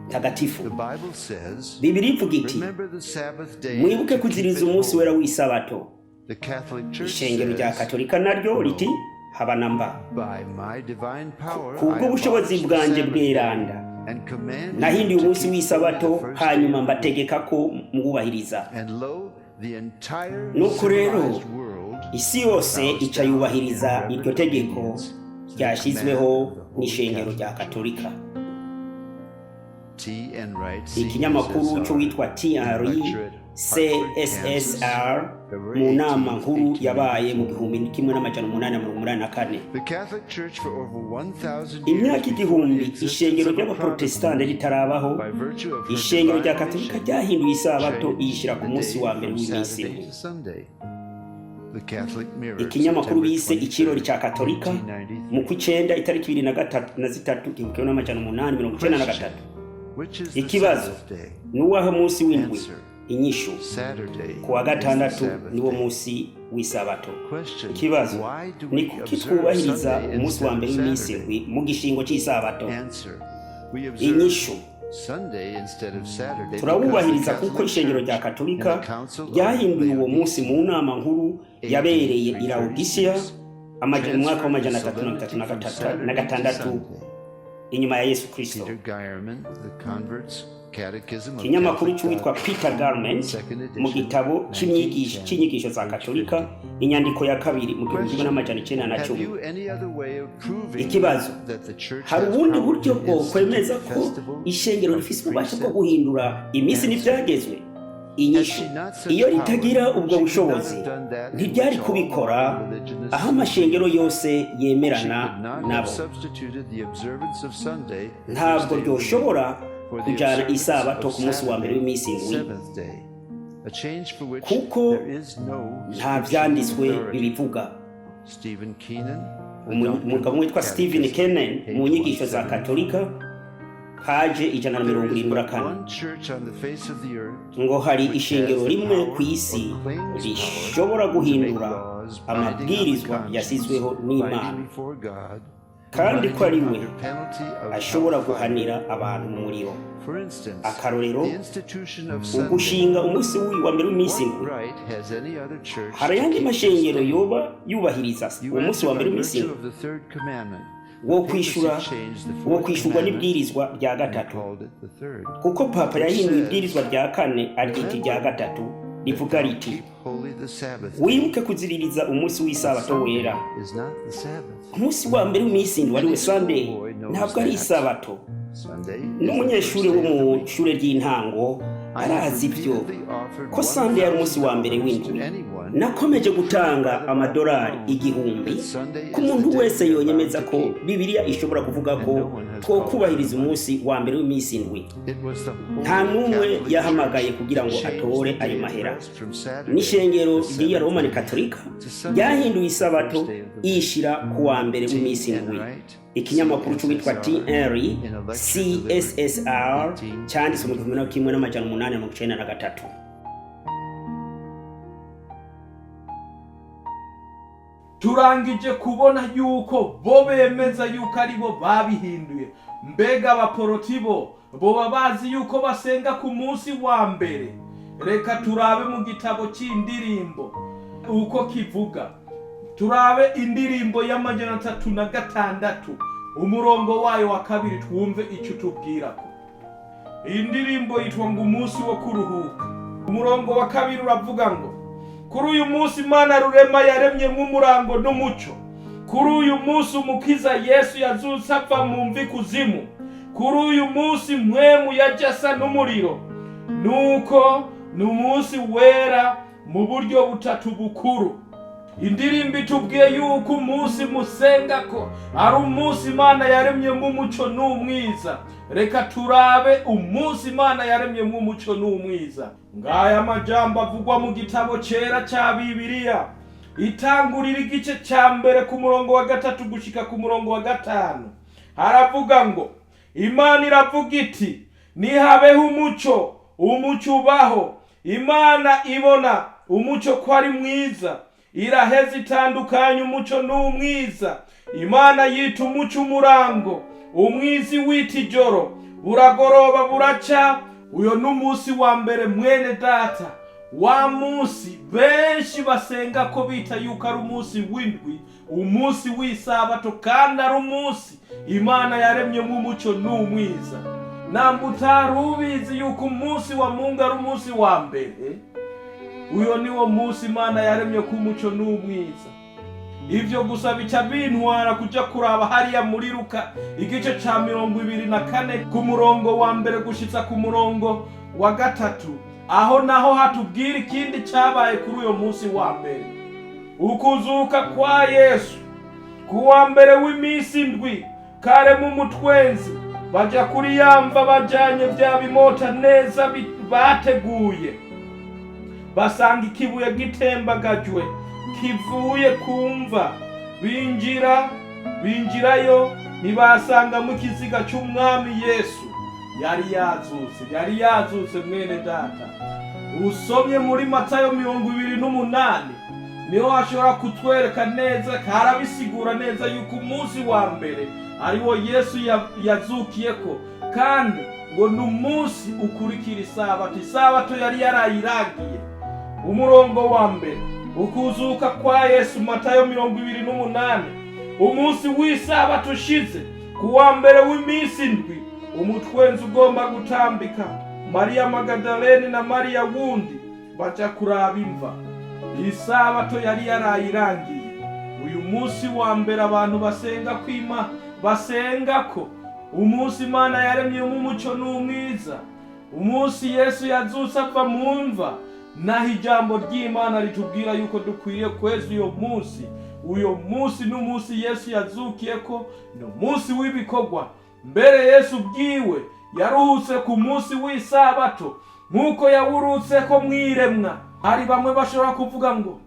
Speaker 6: Ntagatifu.
Speaker 7: The Bible says,
Speaker 6: Bibiliya ivuga iti
Speaker 7: "Remember the Sabbath day
Speaker 6: mwibuke
Speaker 7: to keep
Speaker 6: kuziriza
Speaker 7: it
Speaker 6: umunsi wera
Speaker 7: holy."
Speaker 6: w'isabato.
Speaker 7: The Catholic Church
Speaker 6: Ishengero rya
Speaker 7: says,
Speaker 6: Katolika naryo riti
Speaker 7: "No.
Speaker 6: haba na mba.
Speaker 7: By my divine power I
Speaker 6: Kubwo bushobozi
Speaker 7: abolished the
Speaker 6: bwanjye
Speaker 7: Sabbath day
Speaker 6: bweranda
Speaker 7: and commanded you
Speaker 6: nahinduye
Speaker 7: to
Speaker 6: umunsi
Speaker 7: keep holy
Speaker 6: w'isabato,
Speaker 7: the first day
Speaker 6: hanyuma
Speaker 7: of the week."
Speaker 6: mbategeka ko mwubahiriza.
Speaker 7: And lo, the entire
Speaker 6: Nuko rero
Speaker 7: civilized world
Speaker 6: isi yose
Speaker 7: bows
Speaker 6: ica
Speaker 7: down in
Speaker 6: yubahiriza iryo
Speaker 7: reverent
Speaker 6: tegeko
Speaker 7: obedience to the command
Speaker 6: ryashyizweho
Speaker 7: of the Holy
Speaker 6: n'ishengero rya
Speaker 7: Catholic Church.
Speaker 6: Katolika.
Speaker 7: T. Enright,
Speaker 6: Ikinyamakuru
Speaker 7: CSSR,
Speaker 6: cy'uwitwa TRE
Speaker 7: lecture at Hartford, Kansas,
Speaker 6: CSSR
Speaker 7: February
Speaker 6: mu nama
Speaker 7: 18,
Speaker 6: nkuru yabaye mu
Speaker 7: 1894.
Speaker 6: 1884.
Speaker 7: The Catholic Church for over 1,000 years
Speaker 6: Imyaka
Speaker 7: before the
Speaker 6: 1000
Speaker 7: existence
Speaker 6: ishengero
Speaker 7: of a
Speaker 6: ry'abaprotestante
Speaker 7: Protestant,
Speaker 6: ritarabaho,
Speaker 7: by virtue of her
Speaker 6: ishengero rya
Speaker 7: divine
Speaker 6: Katolika
Speaker 7: mission,
Speaker 6: ryahinduye isabato
Speaker 7: changed
Speaker 6: iyishyira ku
Speaker 7: the
Speaker 6: munsi
Speaker 7: day
Speaker 6: wa mbere
Speaker 7: from
Speaker 6: w'iminsi
Speaker 7: Saturday
Speaker 6: indwi.
Speaker 7: to Sunday. The Catholic Mirror,
Speaker 6: Ikinyamakuru
Speaker 7: September
Speaker 6: bise Ikirori
Speaker 7: 23rd,
Speaker 6: cya Katolika mu
Speaker 7: 1893.
Speaker 6: kw'icenda itariki 23 1893.
Speaker 7: Which is the
Speaker 6: Ikibazo:
Speaker 7: Sabbath day?
Speaker 6: Ni uwahe munsi w'indwi?
Speaker 7: Answer.
Speaker 6: Inyishu:
Speaker 7: Saturday
Speaker 6: Ku wa
Speaker 7: is the
Speaker 6: gatandatu
Speaker 7: Sabbath
Speaker 6: niwo
Speaker 7: day.
Speaker 6: munsi w'isabato.
Speaker 7: Question.
Speaker 6: Ikibazo:
Speaker 7: Why do
Speaker 6: Ni
Speaker 7: we
Speaker 6: kuki
Speaker 7: observe
Speaker 6: twubahiriza
Speaker 7: Sunday
Speaker 6: umunsi wa
Speaker 7: instead
Speaker 6: mbere
Speaker 7: of
Speaker 6: w'iminsi
Speaker 7: Saturday?
Speaker 6: indwi mu gishingo cy'isabato?
Speaker 7: Answer. We observe
Speaker 6: Inyishu:
Speaker 7: Sunday instead of Saturday because the
Speaker 6: Turawubahiriza kuko
Speaker 7: Catholic
Speaker 6: ishengero rya
Speaker 7: Church in
Speaker 6: Katolika
Speaker 7: the Council of
Speaker 6: ryahinduye uwo munsi
Speaker 7: Laodicea
Speaker 6: mu nama nkuru yabereye i Laodicea
Speaker 7: 336
Speaker 6: mu mwaka
Speaker 7: transferred the
Speaker 6: w'amajana atatu mirongo itatu
Speaker 7: solemnity
Speaker 6: na
Speaker 7: from
Speaker 6: gatatu na
Speaker 7: Saturday to
Speaker 6: gatandatu
Speaker 7: Sunday.
Speaker 6: inyuma ya Yesu Kristo.
Speaker 7: Peter Geierman, The Converts Catechism of
Speaker 6: Ikinyamakuru
Speaker 7: Catholic
Speaker 6: cy'uwitwa
Speaker 7: Doctrine,
Speaker 6: Peter Garment
Speaker 7: second
Speaker 6: mu
Speaker 7: edition,
Speaker 6: gitabo
Speaker 7: 1910,
Speaker 6: cy'inyigisho za
Speaker 7: page
Speaker 6: Katolika,
Speaker 7: 50.
Speaker 6: inyandiko ya kabiri mu gihumbi kimwe
Speaker 7: Question.
Speaker 6: n'amajana icenda na
Speaker 7: Have
Speaker 6: cumi.
Speaker 7: you any other way of proving
Speaker 6: Ikibazo:
Speaker 7: that the church
Speaker 6: Hari
Speaker 7: has
Speaker 6: ubundi
Speaker 7: power
Speaker 6: buryo
Speaker 7: to
Speaker 6: bwo kwemeza
Speaker 7: institute
Speaker 6: ko
Speaker 7: festivals
Speaker 6: ishengero
Speaker 7: of
Speaker 6: rifise ububasha bwo
Speaker 7: precept?
Speaker 6: guhindura iminsi
Speaker 7: Answer.
Speaker 6: n'ivyagezwe?
Speaker 7: Had
Speaker 6: Inyishu:
Speaker 7: she not such
Speaker 6: Iyo
Speaker 7: power,
Speaker 6: ritagira ubwo
Speaker 7: she could not
Speaker 6: bushobozi
Speaker 7: have done that in
Speaker 6: ntiryari
Speaker 7: which all
Speaker 6: kubikora
Speaker 7: religionists
Speaker 6: aho amashengero
Speaker 7: agree.
Speaker 6: yose
Speaker 7: She
Speaker 6: yemerana
Speaker 7: could not have
Speaker 6: nabo.
Speaker 7: substituted the observance of Sunday, the first
Speaker 6: Ntabwo
Speaker 7: day of the week,
Speaker 6: ryoshobora
Speaker 7: for the
Speaker 6: kujana
Speaker 7: observance
Speaker 6: isabato
Speaker 7: of
Speaker 6: ku munsi wa mbere
Speaker 7: Saturday,
Speaker 6: w'iminsi
Speaker 7: the
Speaker 6: indwi,
Speaker 7: seventh day, a change for which
Speaker 6: kuko
Speaker 7: there is no
Speaker 6: nta
Speaker 7: scriptural
Speaker 6: vyanditswe
Speaker 7: authority.
Speaker 6: bibivuga.
Speaker 7: Stephen Keenan, The Doctrine
Speaker 6: Umugabo
Speaker 7: of
Speaker 6: witwa Stephen
Speaker 7: Catechism,
Speaker 6: Kennan
Speaker 7: page
Speaker 6: mu nyigisho za
Speaker 7: 174.
Speaker 6: Katolika, paje ijana na
Speaker 7: There
Speaker 6: mirongo
Speaker 7: is
Speaker 6: irindwi na
Speaker 7: but
Speaker 6: kane.
Speaker 7: one church on the face of the earth
Speaker 6: Ngo hari
Speaker 7: which has
Speaker 6: ishengero
Speaker 7: the
Speaker 6: rimwe
Speaker 7: power
Speaker 6: ku isi
Speaker 7: or claims power
Speaker 6: rishobora
Speaker 7: to make
Speaker 6: guhindura
Speaker 7: laws binding on the
Speaker 6: amabwirizwa
Speaker 7: conscience,
Speaker 6: yasizweho
Speaker 7: binding
Speaker 6: n'Imana,
Speaker 7: before God,
Speaker 6: kandi ko ari
Speaker 7: binding
Speaker 6: we
Speaker 7: under penalty of
Speaker 6: ashobora
Speaker 7: hellfire.
Speaker 6: guhanira abantu mu muriro.
Speaker 7: For instance,
Speaker 6: Akarorero,
Speaker 7: the institution of Sunday.
Speaker 6: ugushinga umunsi wa mbere w'iminsi
Speaker 7: What
Speaker 6: indwi.
Speaker 7: right has any other church
Speaker 6: Hari
Speaker 7: to
Speaker 6: ayandi
Speaker 7: keep this
Speaker 6: mashengero
Speaker 7: day?
Speaker 6: yoba yubahiriza
Speaker 7: You
Speaker 6: umunsi
Speaker 7: answer
Speaker 6: wa
Speaker 7: by
Speaker 6: mbere w'iminsi
Speaker 7: virtue
Speaker 6: indwi?
Speaker 7: of the third commandment. The
Speaker 6: Wo
Speaker 7: papacy
Speaker 6: kwishura
Speaker 7: changed the
Speaker 6: wo
Speaker 7: fourth
Speaker 6: kwishurwa
Speaker 7: commandment
Speaker 6: n'ibwirizwa rya
Speaker 7: and
Speaker 6: gatatu,
Speaker 7: called it the third,
Speaker 6: kuko papa
Speaker 7: which
Speaker 6: yahinduye
Speaker 7: says,
Speaker 6: ibwirizwa rya kane aryita irya
Speaker 7: Remember
Speaker 6: gatatu,
Speaker 7: that
Speaker 6: rivuga
Speaker 7: thou
Speaker 6: riti:
Speaker 7: keep holy the Sabbath day.
Speaker 6: Wibuke kuziririza umunsi
Speaker 7: But
Speaker 6: w'isabato
Speaker 7: Sunday
Speaker 6: wera.
Speaker 7: is not the Sabbath.
Speaker 6: Umunsi wa mbere w'iminsi indwi ariwe
Speaker 7: Any
Speaker 6: Sunday
Speaker 7: schoolboy knows
Speaker 6: ntabwo ari
Speaker 7: that.
Speaker 6: isabato.
Speaker 7: Sunday is the first
Speaker 6: N'umunyeshuri wo
Speaker 7: day of the
Speaker 6: mu
Speaker 7: week.
Speaker 6: ishure ry'intango
Speaker 7: I have
Speaker 6: arazi ibyo,
Speaker 7: repeatedly offered
Speaker 6: ko Sunday ari umunsi wa mbere
Speaker 7: $1,000 to
Speaker 6: w'indwi.
Speaker 7: anyone
Speaker 6: Nakomeje
Speaker 7: who would
Speaker 6: gutanga
Speaker 7: by the Bible
Speaker 6: amadolari
Speaker 7: alone
Speaker 6: 1000
Speaker 7: that Sunday
Speaker 6: ku
Speaker 7: is the
Speaker 6: muntu
Speaker 7: day
Speaker 6: wese
Speaker 7: we are bound
Speaker 6: yonyemeza
Speaker 7: to
Speaker 6: ko
Speaker 7: keep,
Speaker 6: Bibiliya ishobora kuvuga
Speaker 7: and
Speaker 6: ko
Speaker 7: no one has called for the
Speaker 6: twokubahiriza
Speaker 7: money.
Speaker 6: umunsi wa mbere w'iminsi indwi.
Speaker 7: It was the
Speaker 6: Nta
Speaker 7: Holy
Speaker 6: n'umwe
Speaker 7: Catholic
Speaker 6: yahamagaye
Speaker 7: Church
Speaker 6: kugira
Speaker 7: that
Speaker 6: ngo
Speaker 7: changed
Speaker 6: atore
Speaker 7: the
Speaker 6: ayo
Speaker 7: day of
Speaker 6: mahera.
Speaker 7: rest from Saturday,
Speaker 6: N'ishengero
Speaker 7: the
Speaker 6: ry'iya
Speaker 7: seventh
Speaker 6: Romani
Speaker 7: day,
Speaker 6: Katolika
Speaker 7: to Sunday,
Speaker 6: ryahinduye
Speaker 7: the
Speaker 6: isabato
Speaker 7: first day of the week.
Speaker 6: iyishira ku wa mbere
Speaker 7: T.
Speaker 6: w'iminsi indwi.
Speaker 7: Enright,
Speaker 6: Ikinyamakuru cy'uwitwa
Speaker 7: CSSR,
Speaker 6: TR
Speaker 7: in a lecture delivered
Speaker 6: CSSR cyanditswe mu 1893.
Speaker 2: Turangije kubona yuko bo bemeza yuko ari bo babihinduye. Mbega abaporoti bo boba bazi yuko basenga ku munsi wa mbere? Reka turabe mu gitabo cy'indirimbo uko kivuga. Turabe indirimbo y'306, umurongo wayo wa kabiri, twumve icyo utubwirako. Iyi ndirimbo yitwa ngo umunsi wo kuruhuka. Umurongo wa kabiri uravuga ngo: Kuri uyu munsi Imana Rurema yaremyemo umurango n'umucyo. Kuri uyu munsi Umukiza Yesu yazutse ava mu mvi kuzimu. Kuri uyu munsi mpwemu yajya asa n'umuriro. Nuko ni umunsi wera mu buryo butatu bukuru. Indirimbo itubwiye yuko umunsi musenga ko ari umunsi Imana yaremyemo umucyo n'umwiza. Reka turabe umunsi Imana yaremyemo umucyo n'umwiza. Ngaya amajambo avugwa mu gitabo cyera cya Bibiliya, Itangurira igice cya mbere ku murongo wa gatatu gushika ku murongo wa gatanu. Haravuga ngo: Imana iravuga iti: Nihabeho umucyo. Umucyo ubaho. Imana ibona umucyo ko ari mwiza, iraheza itandukanya umucyo n'umwiza. Imana yita umucyo umurango, umwizi wita ijoro. Buragoroba buraca, uyo n'umunsi wa mbere. Mwene data, wa munsi benshi basenga ko bita yuko ari umunsi w'indwi, umunsi w'isabato, kandi ari umunsi Imana yaremyemo umucyo n'umwiza. Namba utari ubizi yuko umunsi wa Mungu ari umunsi wa mbere, uyo ni wo munsi Imana yaremye ko umucyo n'umwiza. Ivyo gusa bica bintwara kuja kuraba hariya muri Luka igice ca 24, ku murongo wa 1 gushitsa ku murongo wa 3, aho naho hatubwira ikindi cabaye kuri uyo munsi wa mbere. Ukuzuka kwa Yesu. Ku wa mbere w'iminsi 7, kare mu mutwenzi, baja kuri yamva bajanye vya bimota neza bateguye, basanga ikibuye gitembagajwe kivuye kumva. Binjirayo, ntibasangamo ikiziga cy'Umwami Yesu. Yari yazutse, yari yazutse. Mwene data, usomye muri Matayo 28, niho hashobora kutwereka neza, karabisigura neza yuko umunsi wa mbere ariwo Yesu yazukiyeko, kandi ngo ni umunsi ukurikira isabato. Isabato yari yarayiragiye. Umurongo wa 1, ukuzuka kwa Yesu, Matayo 28. Umunsi w'isabato ushize, ku wa mbere w'iminsi 7, umutwenzi ugomba gutambika, Mariya Magadalene na Mariya wundi baja kuraba imva. Isabato yari yarayirangiye. Uyu munsi wa mbere abantu basenga kwima, basenga ko umunsi Imana yaremyemo umuco n'umwiza, umunsi Yesu yazutse ava mu mva. Naho ijambo ry'Imana ritubwira yuko dukwiriye kweza uyo munsi. Uyo munsi n'umunsi Yesu yazukiye ko, ni umunsi w'ibikorwa. Mbere Yesu bwiwe yaruhutse ku munsi w'isabato nk'uko yawurutse ko mwiremwa. Hari bamwe bashobora kuvuga ngo: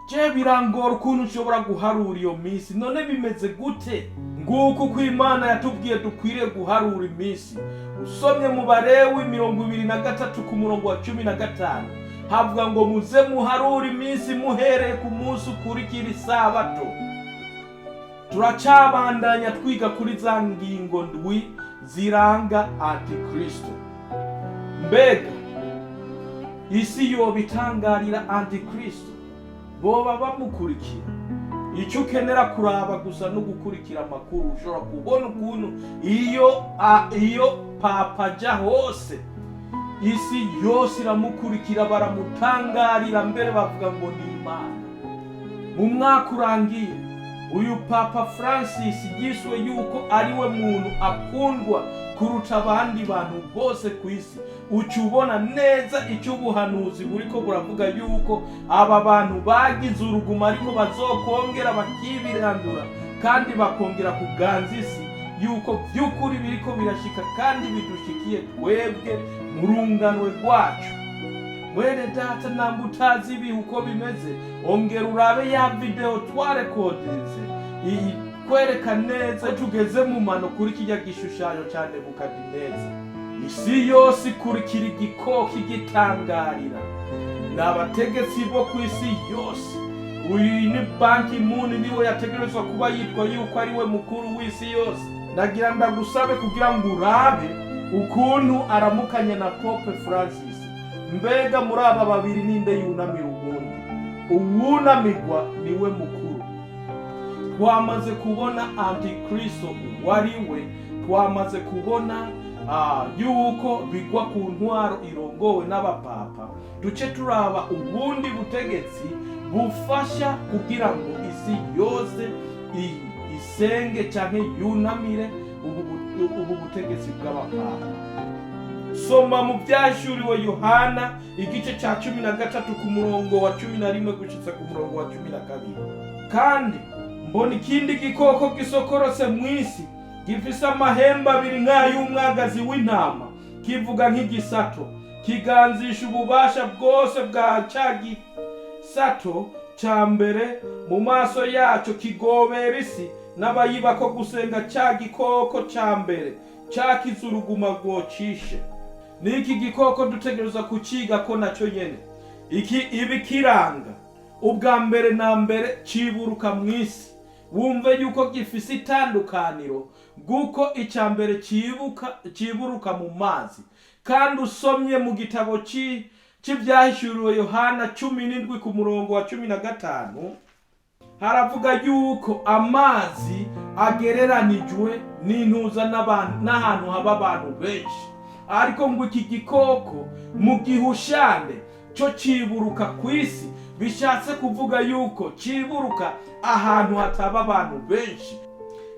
Speaker 2: "Je birangora ukuntu nshobora guharura iyo minsi, none bimeze gute?" Nguko uko Imana yatubwiye dukwiriye guharura iminsi. Usomye mu Barewi 23, ku murongo wa 15, havuga ngo: "Muze muharure iminsi muhereye ku munsi ukurikira isabato." Turacabandanya twiga kuri za ngingo ndwi ziranga antikristo. Mbega isi yoba itangarira antikristo? Boba bamukurikira? Icyo ukenera kuraba gusa no gukurikira amakuru, ushobora kubona ukuntu iyo papa ajya hose, isi yose iramukurikira, baramutangarira, mbere bavuga ngo ni Imana. Mu mwaka urangiye, uyu Papa Francis yiswe yuko ariwe muntu akundwa kuruta abandi bantu bose ku isi. Uca ubona neza icyo ubuhanuzi buriko buravuga, yuko aba bantu bagize uruguma ariko bazokongera bakibirandura kandi bakongera kuganza isi, yuko by'ukuri biriko birashika kandi bidushikiye twebwe mu runganwe rwacu. Mwene data, namba utazi ibihe uko bimeze, ongera urabe ya video twarekodinze kwereka neza tugeze mu mano kuri kijya gishushanyo cya Nebukadineza. Isi yose ikurikira igikoko igitangarira, ni abategetsi bo ku isi yose. Uyu ni Ban Ki-moon, niwe yategerezwa kuba yitwa yuko ari we mukuru w'isi yose. Ndagira ndagusabe kugira ngo urabe ukuntu aramukanya na Pope Francis. Mbega muri aba babiri ninde yunamira uwundi? Uwunamirwa niwe mukuru. Twamaze kubona antikristo uwo ari we, twamaze kubona yuko bigwa ku ntwaro irongowe n'abapapa. Duce turaba ubundi butegetsi bufasha kugira ngo isi yose isenge canke yunamire ubu butegetsi bw'abapapa. Soma mu Byahishuriwe Yohana igice cya 13, ku murongo wa 11 gushitsa ku murongo wa 12. Kandi mbona ikindi gikoko gisokorotse mu isi, gifise amahembe abiri nk'ay'umwagazi w'intama, kivuga nk'igisato, kiganzisha ububasha bwose bwa ca gisato ca mbere. Mu maso yaco kigobera isi n'abayibako gusenga ca gikoko ca mbere cakize uruguma rwocishe. N'iki gikoko dutegereza kuciga ko nacyo nyene iki ibikiranga. Ubwa mbere na mbere ciburuka mu isi. Wumve yuko gifise itandukaniro bw'uko icya mbere cibuka ciburuka mu mazi. Kandi usomye mu gitabo c'Ivyahishuriwe Yohana 17, ku murongo wa 15, haravuga yuko amazi agereranijwe n'intuza n'ahantu haba abantu benshi, ariko ngo iki gikoko mu gihushane cyo ciburuka ku isi. Bishatse kuvuga yuko ciburuka ahantu hataba abantu benshi.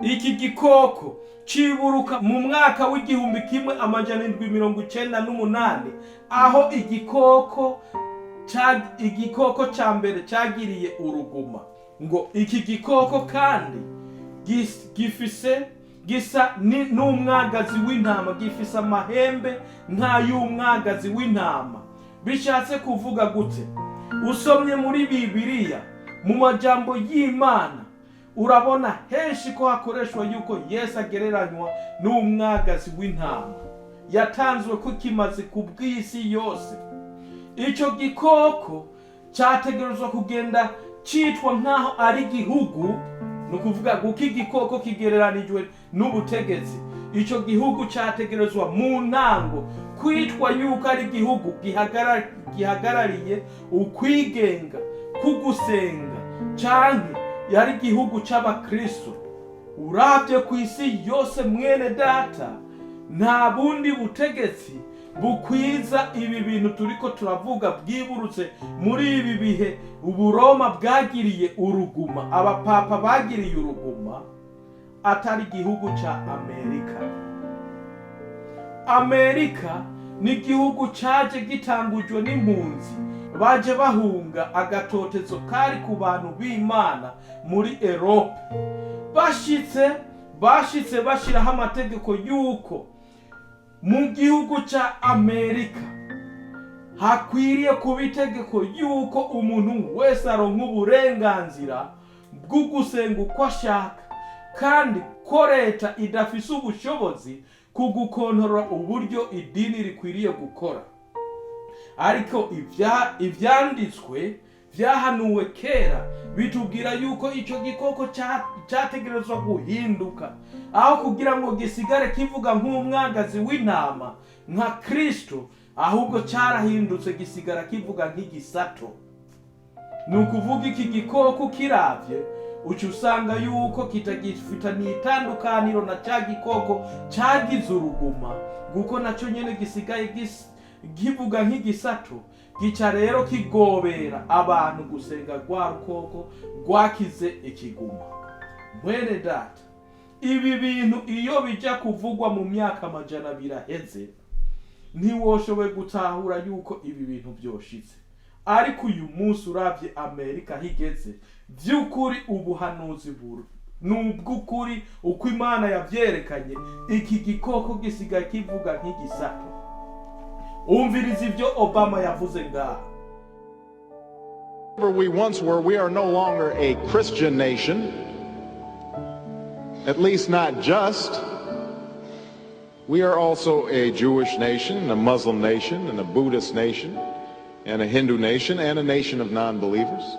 Speaker 2: Iki gikoko ciburuka mu mwaka w'1798, aho igikoko ca mbere cagiriye uruguma. Ngo iki gikoko kandi gifise gisa n'umwagazi w'intama, gifise amahembe nk'ay'umwagazi w'intama. Bishatse kuvuga gute? Usomye muri Bibiliya, mu majambo y'Imana, urabona henshi ko hakoreshwa yuko Yesu agereranywa n'umwagazi w'intama yatanzwe ko kimaze ku bw'isi yose. Icyo gikoko cyategerezwa kugenda cyitwa nk'aho ari igihugu, ni ukuvuga kuko igikoko kigereranijwe n'ubutegetsi. Icyo gihugu cyategerezwa mu ntango kwitwa yuko ari igihugu gihagarariye ukwigenga kugusenga, canke yari igihugu c'abakristo. Urabye ku isi yose, mwene data, nta bundi butegetsi bukwiza ibi bintu turiko turavuga bwiburutse muri ibi bihe Uburoma bwagiriye uruguma, abapapa bagiriye uruguma, atari igihugu ca Amerika. Amerika ni igihugu caje gitangujwe n'impunzi baje bahunga agatotezo kari ku bantu b'Imana muri Erope. Bashitse bashiraho amategeko y'uko mu gihugu ca Amerika hakwiriye kuba itegeko y'uko umuntu wese aronka uburenganzira bwo gusenga uko ashaka, kandi ko leta idafise ubushobozi ku gukontorora uburyo idini rikwiriye gukora. Ariko ivyanditswe vyahanuwe kera bitubwira yuko ico gikoko categerezwa guhinduka, aho kugira ngo gisigare kivuga nk'umwagazi w'intama nka Kristo, ahubwo carahindutse gisigara kivuga nk'igisato. Ni ukuvuga iki gikoko kiravye uca usanga yuko kitagifitaniye itandukaniro na ca gikoko cagize uruguma, kuko naco nyene gisigaye kivuga nk'igisato. Gica rero kigobera abantu gusenga rwa rukoko rwakize ikiguma. Mwene data, ibi bintu iyo bija kuvugwa mu myaka 200 aheze, ntiwoshoboye gutahura yuko ibi bintu vyoshitse. Ariko uyu munsi uravye Amerika higeze, vy'ukuri ubuhanuzi buru nubw'ukuri uko Imana yavyerekanye. Iki gikoko gisigaye kivuga nk'igisato. Umviriza ivyo Obama yavuze ngaha.
Speaker 8: We once were, we are no longer a Christian nation, at least not just. We are also a Jewish nation, and a Muslim nation, and a Buddhist nation, and a Hindu nation, and a nation of non-believers.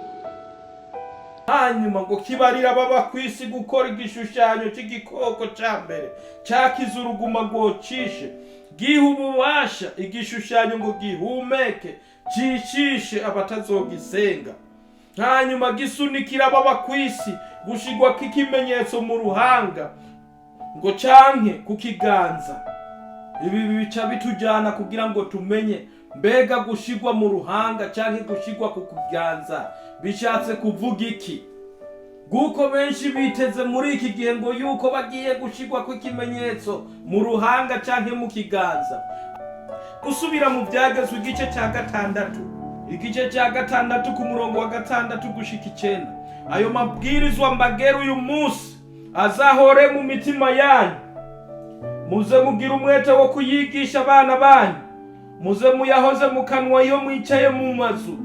Speaker 2: Hanyuma ngo kibarira baba ku isi gukora igishushanyo cy'igikoko cya mbere cyakize uruguma rwocishe, giha ububasha igishushanyo ngo gihumeke cicishe abatazogisenga. Hanyuma gisunikira baba ku isi gushigwa k'ikimenyetso mu ruhanga ngo canke ku kiganza. Ibi bica bitujyana kugira ngo tumenye mbega gushigwa mu ruhanga canke gushigwa ku kiganza bishatse kuvuga iki, guko benshi biteze muri iki gihe ngo yuko bagiye gushigwa kw'ikimenyetso mu ruhanga canke mu kiganza. Gusubira mu Byagezwe igice cya 6, igice cya 6 ku murongo wa 6 gushika 9: "Ayo mabwirizwa mbagera uyu munsi azahore mu mitima yanyu. Muze mugire umwete wo kuyigisha abana banyu, muze muyahoze mu kanwa iyo mwicaye mu mazu,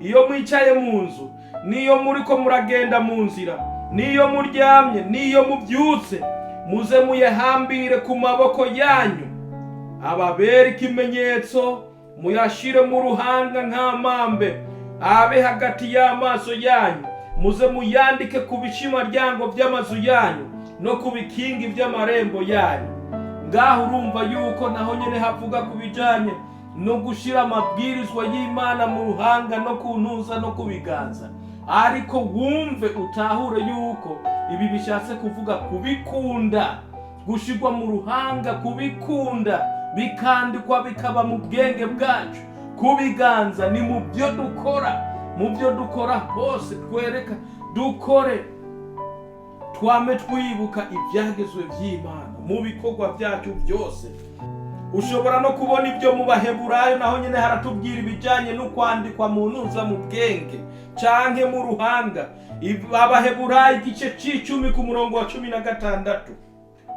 Speaker 2: iyo mwicaye mu nzu, n'iyo muriko muragenda mu nzira, n'iyo muryamye, n'iyo mubyutse. Muze muyahambire ku maboko yanyu, ababere ikimenyetso, muyashire mu ruhanga nk'amambe, abe hagati y'amaso yanyu. Muze muyandike ku bishimaryango by'amazu yanyu no ku bikingi by'amarembo yanyu." Ngaho urumva yuko naho nyene havuga ku bijanye no gushira amabwirizwa y'Imana mu ruhanga no ku ntuza no ku biganza. Ariko wumve utahure yuko ibi bishatse kuvuga kubikunda, gushirwa mu ruhanga, kubikunda bikandikwa bikaba mu bwenge bwacu, ku biganza ni mu byo dukora. Mu byo dukora hose twereka dukore, twame twibuka ibyagezwe by'Imana mu bikorwa byacu byose. Ushobora no kubona ibyo mu Baheburayo, naho nyine haratubwira ibijyanye no kwandikwa mu ntuza, mu bwenge canke mu ruhanga. Abaheburayo igice c'icumi ku murongo wa 16,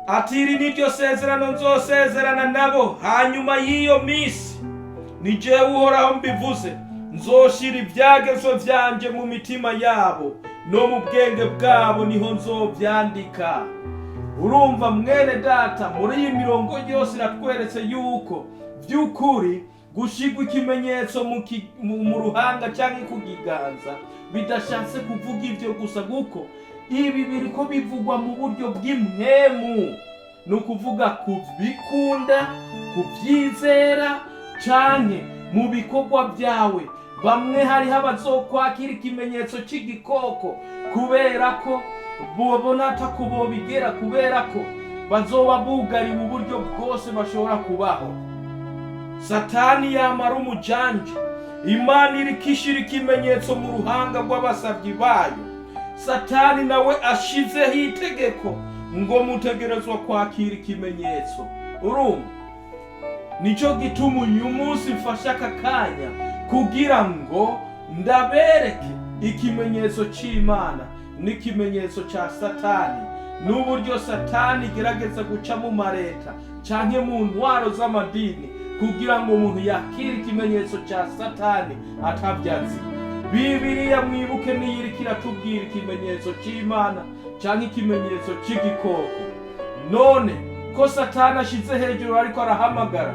Speaker 2: ati: "Iri niryo sezerano nzosezerana nabo hanyuma y'iyo minsi, ni jewe Uhoraho mbivuze: nzoshira ibyagezo vyanje mu mitima yabo, no mu bwenge bwabo niho nzovyandika." Urumva mwene data, muri iyi mirongo yose iratweretse yuko by'ukuri gushigwa ikimenyetso mu ruhanga cyangwa ku kiganza bidashatse kuvuga ibyo gusa, kuko ibi biriko bivugwa mu buryo bw'impwemu, ni ukuvuga kubikunda, kubyizera, canke mu bikorwa byawe. Bamwe hariho abazokwakira ikimenyetso cy'igikoko kubera ko bobona atako bobigera, kubera ko bazoba bugariwe uburyo bwose bashobora kubaho. Satani yamara umujanja. Imana iriko ishira ikimenyetso mu ruhanga rw'abasabyi bayo, Satani nawe ashizeho itegeko ngo mutegerezwa kwakira ikimenyetso. Urumva, nico gituma uyu munsi mfashe aka kanya kugira ngo ndabereke ikimenyetso c'Imana n'ikimenyetso ca Satani, n'uburyo Satani igerageza guca mu mareta canke mu ntwaro z'amadini kugira ngo umuntu yakire ikimenyetso ca Satani atabyazi. Bibiliya, mwibuke, niyo iriko iratubwira ikimenyetso c'Imana canke ikimenyetso c'igikoko. None ko Satani ashize hejuru ariko arahamagara,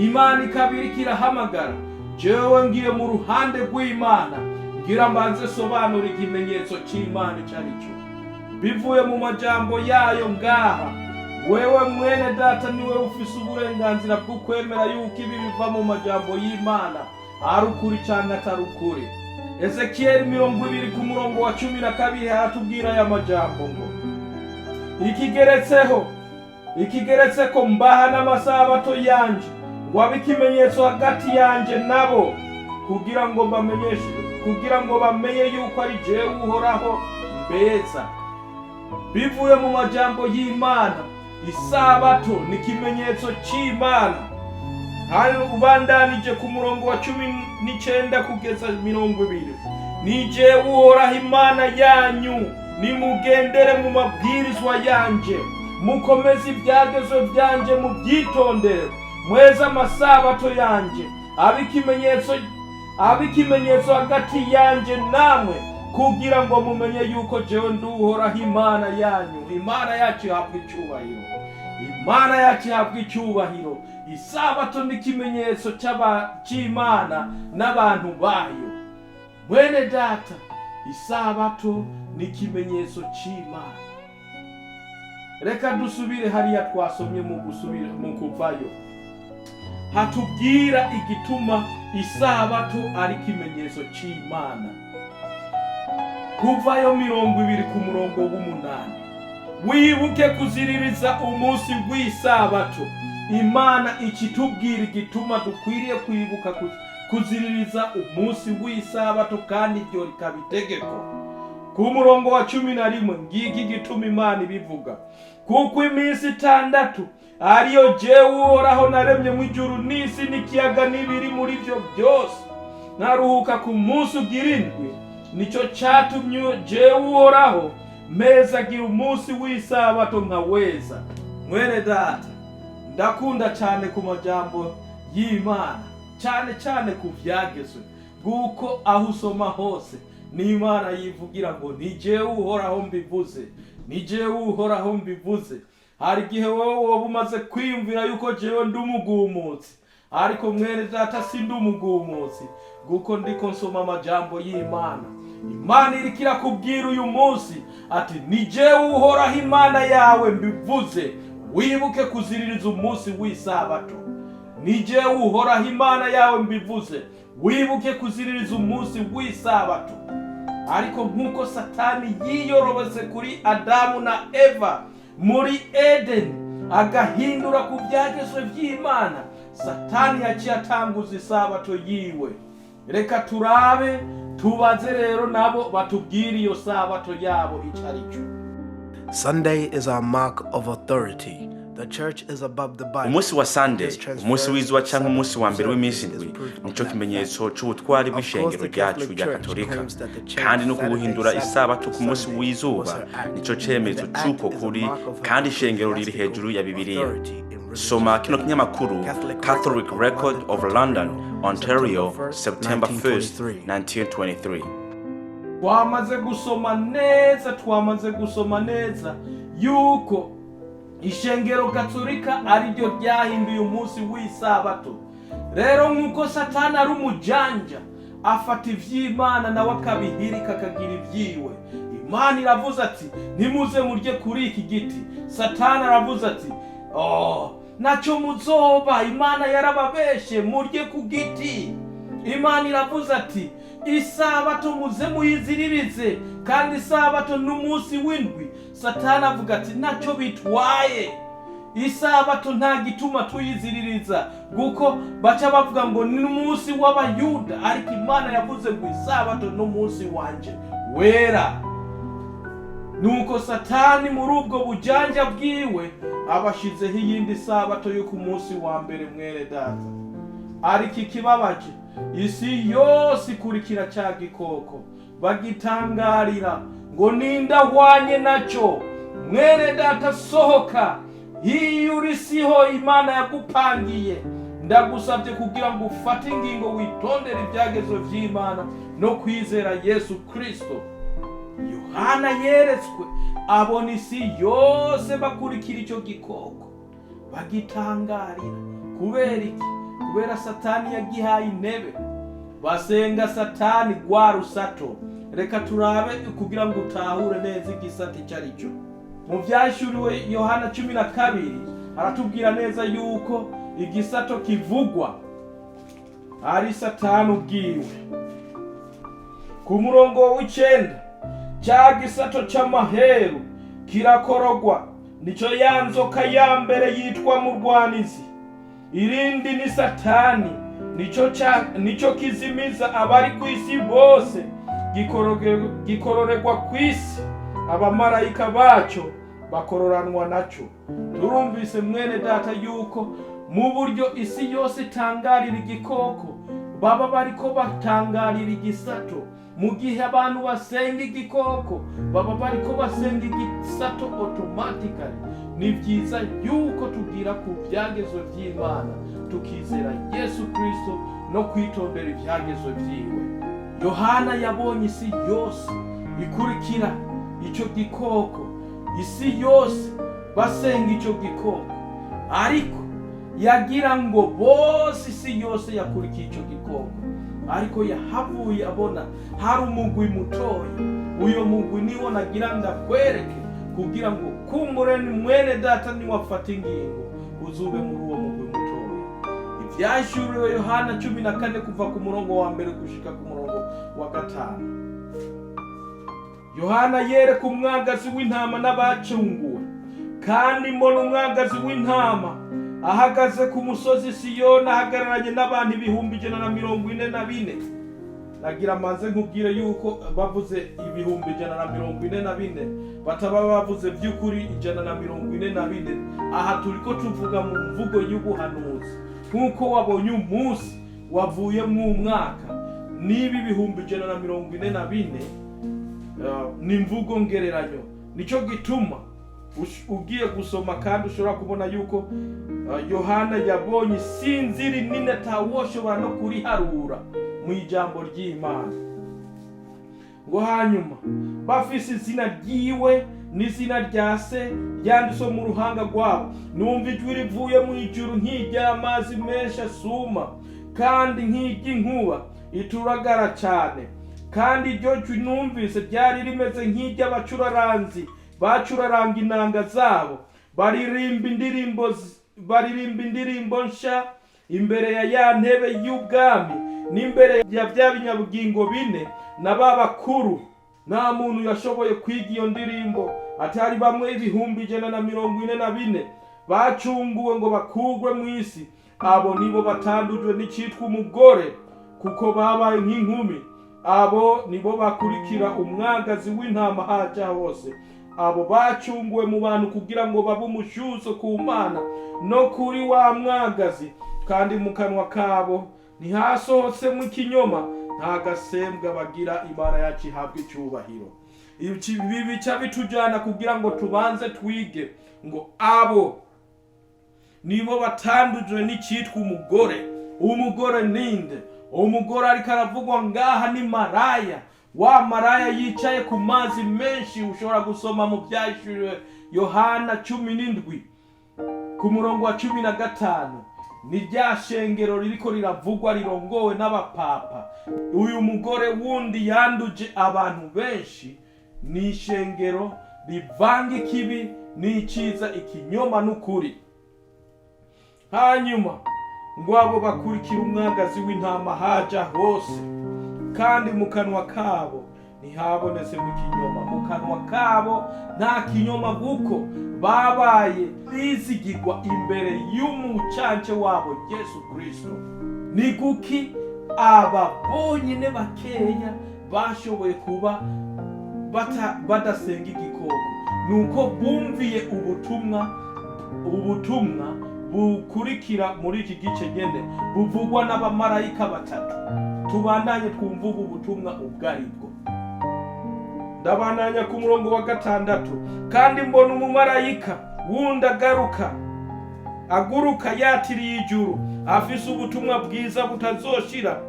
Speaker 2: Imana ikaba iriko irahamagara, jewe ngiye mu ruhande rw'Imana, ngira mbanze sobanura ikimenyetso c'Imana ico ari cyo bivuye mu majambo yayo ngaha. Wewe mwene data, niwe ufise uburenganzira bwo kwemera yuko ibi biva mu majambo y'Imana ari ukuri canke atari ukuri. Ezekiyeli 20 ku murongo wa 12 haratubwira aya majambo ngo: "Ikigeretseho, ikigeretse ko mbaha n'amasabato yanje ngo abe ikimenyetso hagati yanje nabo, kugira ngo bamenyeshe, kugira ngo bamenye yuko ari jewe Uhoraho mbeza." Bivuye mu majambo y'Imana, isabato ni ikimenyetso c'Imana. Hari ubandanije ku murongo wa 19 kugeza 20: "Ni jewe Uhoraho Imana yanyu, nimugendere mu mabwirizwa yanje, mukomeze ibyagezo byanje, mubyitondere, mweze amasabato yanje, abe ikimenyetso hagati yanje namwe, kugira ngo mumenye yuko jewe ndi Uhoraho Imana yanyu." Imana yacu ihabwa icyubahiro, Imana yacu ihabwa icyubahiro. Isabato ni ikimenyetso c'Imana n'abantu bayo. Mwene data, isabato ni ikimenyetso c'Imana. Reka dusubire hariya twasomye mu gusubira mu Kuvayo, hatubwira igituma isabato ari ikimenyetso c'Imana. Kuvayo 20 ku murongo w'8: "Wibuke kuziririza umunsi w'isabato." Imana ikitubwira igituma dukwiriye kwibuka kuziririza umunsi w'isabato, kandi iryo rikaba itegeko. Ku murongo wa 11: "Ngiki igituma Imana ibivuga: kuko iminsi 6 ariyo jewe Uhoraho naremye mu ijuru n'isi n'ikiyaga n'ibiri muri byo byose, nkaruhuka ku munsi ugira indwi. Nicyo cyatumye jewe Uhoraho mpezagira umunsi w'isabato nkaweza." Mwene data, ndakunda cyane ku majambo y'Imana, cyane cyane ku byagezwe, bw'uko aho usoma hose n'Imana yivugira ngo: "Ni jewe Uhoraho mbivuze, ni jewe Uhoraho mbivuze." Hari igihe wowe woba umaze kwiyumvira yuko jewe ndi umugumutsi, ariko mwene data, si ndi umugumutsi, kuko ndiko nsoma amajambo y'Imana. Imana iriko irakubwira uyu munsi ati: "Ni jewe Uhoraho Imana yawe mbivuze, wibuke kuziririza umunsi w'isabato. Ni jewe Uhoraho Imana yawe mbivuze, wibuke kuziririza umunsi w'isabato." Ariko nk'uko Satani yiyorobetse kuri Adamu na Eva muri Edeni agahindura ku byagezwe by'Imana, Satani yaciye atanguza isabato yiwe. Reka turabe. Tubaze rero nabo batubwire iyo sabato yabo icyo ari cyo.
Speaker 9: Sunday is our mark of authority. The church is above the Bible.
Speaker 10: Umunsi wa Sunday,
Speaker 9: This transfer
Speaker 10: umunsi w'izuba cyangwa umunsi wa mbere w'iminsi
Speaker 9: is
Speaker 10: indwi,
Speaker 9: proof of
Speaker 10: nico
Speaker 9: that
Speaker 10: kimenyetso
Speaker 9: fact.
Speaker 10: c'ubutwari
Speaker 9: Of course,
Speaker 10: bw'ishengero
Speaker 9: the
Speaker 10: ryacu
Speaker 9: Catholic
Speaker 10: rya
Speaker 9: Church
Speaker 10: Katolika,
Speaker 9: claims that the change
Speaker 10: kandi no
Speaker 9: Saturday
Speaker 10: kuwuhindura
Speaker 9: Sabbath
Speaker 10: isabato
Speaker 9: to
Speaker 10: ku munsi
Speaker 9: Sunday
Speaker 10: w'izuba
Speaker 9: was her act,
Speaker 10: nico
Speaker 9: and
Speaker 10: cemezo
Speaker 9: the act
Speaker 10: c'uko
Speaker 9: is a
Speaker 10: kuri,
Speaker 9: mark of her
Speaker 10: kandi ishengero riri hejuru ya Bibiliya.
Speaker 9: authority in religious
Speaker 10: Soma kino kinyamakuru
Speaker 9: Catholic
Speaker 10: Catholic
Speaker 9: Record
Speaker 10: Record
Speaker 9: of
Speaker 10: of London, Ontario,
Speaker 9: September
Speaker 10: September 1st,
Speaker 9: 1923.
Speaker 10: 1923.
Speaker 2: Twamaze gusoma neza, twamaze gusoma neza yuko ishengero Gatolika ariryo ryahinduye umunsi w'isabato. Rero nk'uko Satani ari umujanja, afata ivy'Imana nawe akabihirika akagira ibyiwe. Imana iravuze ati: "Ntimuze murye kuri iki giti." Satani aravuze ati: "Oh, nacyo muzoba, Imana yarababeshe, murye ku giti." Imana iravuze ati: "Isabato muze muyiziririze, kandi isabato n'umunsi w'indwi." Satani avuga ati: "Ntacyo bitwaye, isabato nta gituma tuyiziririza," kuko baca bavuga ngo ni umunsi w'Abayuda, ariko Imana yavuze ngo isabato n'umunsi wanje wera. Nuko Satani muri ubwo bujanja bwiwe abashizeho iyindi sabato yo ku munsi wa mbere, mwene data. Ariko ikibabaje, isi yose ikurikira cya gikoko, bagitangarira ngo ninde ahwanye nacyo? Mwene data, sohoka iyo uri siho Imana yagupangiye. Ndagusabye kugira ngo ufate ingingo, witondere ibyagezo by'Imana no kwizera Yesu Kirisito. Yohana yeretswe abona isi yose bakurikira icyo gikoko, bagitangarira. Kubera iki? Kubera Satani yagihaye intebe, basenga Satani rwa rusato. Reka turabe kugira ngo utahure neza igisate icyo ari cyo. Mu Byahishuriwe Yohana 12 aratubwira neza yuko igisato kivugwa ari Satani ubwiwe. Ku murongo w'icenda: "Cya gisato c'amaheru kirakorogwa, nico ya nzoka ya mbere yitwa Murwanizi, irindi ni Satani, nico kizimiza abari ku isi bose. Gikororerwa ku isi, abamarayika bacyo bakororanwa naco." Turumvise, mwene data, yuko mu buryo isi yose itangarira igikoko, baba bariko batangarira igisato. Mu gihe abantu basenga igikoko, baba bariko basenga igisato automatically. Ni byiza yuko tugira ku byagezo by'Imana, tukizera Yesu Kristo no kwitondera ibyagezo byiwe. Yohana yabonye isi yose ikurikira icyo gikoko, isi yose basenga icyo gikoko, ariko yagira ngo bose, isi yose yakurikiye icyo gikoko, ariko yahavuye abona hari umugwi mutoya. Uyo mugwi niwo nagira ndakwereke kugira ngo kumbure ni mwene data, niwafata ingingo uzube muri uwo mugwi mutoya. Ibyahishuriwe Yohana 14, kuva ku murongo wa mbere gushika ku murongo wa gatanu. Yohana yereka umwagazi w'intama n'abacunguwe: "Kandi mbona umwagazi w'intama ahagaze ku musozi Siyoni, ahagararanye n'abantu 144,000." Nagira manze nkubwire yuko bavuze 144,000, bataba bavuze by'ukuri 144. Aha turiko tuvuga mu mvugo y'ubuhanuzi, nk'uko wabonye umunsi wavuye mu mwaka niba 144,000, ni imvugo ngereranyo. Nico gituma ugiye gusoma kandi ushobora kubona yuko Yohana yabonye isinzi rinini atawoshobora no kuriharura mu ijambo ry'Imana. Ngo hanyuma bafise izina ryiwe n'izina rya Se ryanditswe mu ruhanga rwabo. "Numva ijwi rivuye mu ijuru nk'iry'amazi menshi asuma, kandi nk'iry'inkuba ituragara cyane. Kandi iryo jwi numvise ryari rimeze nk'iry'abacuraranzi bacuraranga inanga zabo, baririmba indirimbo nsha imbere ya ya ntebe y'ubwami n'imbere ya bya binyabugingo bine na ba bakuru. Nta muntu yashoboye kwiga iyo ndirimbo atari bamwe 144,000 bacunguwe ngo bakurwe mu isi. Abo nibo batandujwe n'icitwa umugore, kuko babaye nk'inkumi." Abo nibo bakurikira umwagazi w'intama haja hose. Abo bacunguwe mu bantu kugira ngo babe umushyuzo ku Mana no kuri wa mwagazi, kandi mu kanwa kabo ntihasohotsemo ikinyoma, nta gasembwa bagira. Imana yacu ihabwa icyubahiro. Ibi bica bitujyana kugira ngo tubanze twige ngo abo nibo batandujwe n'icyitwa umugore. Umugore ninde? Umugore ariko aravugwa ngaha ni maraya, wa maraya yicaye ku mazi menshi. Ushobora gusoma mu Byahishuriwe Yohana 17 ku murongo wa 15. Ni rya shengero ririko riravugwa rirongowe n'abapapa. Uyu mugore wundi yanduje abantu benshi ni ishengero rivanga ikibi n'iciza, ikinyoma n'ukuri. Hanyuma ngo abo bakurikira umwagazi w'intama haja hose, kandi mu kanwa kabo ntihabonetse mu kinyoma. Mu kanwa kabo nta kinyoma, kuko babaye bizigirwa imbere y'umucance wabo Yesu Kristo. Ni kuki aba bonyine bakeya bashoboye kuba badasenga igikoko? Nuko bumviye ubutumwa bukurikira muri iki gice nyene, buvugwa n'abamarayika batatu. Tubandanye twumva ubu butumwa ubwo ari bwo. Ndabandanya ku murongo wa 6: "Kandi mbona umumarayika wundi agaruka aguruka yatiriye ijuru, afise ubutumwa bwiza butazoshira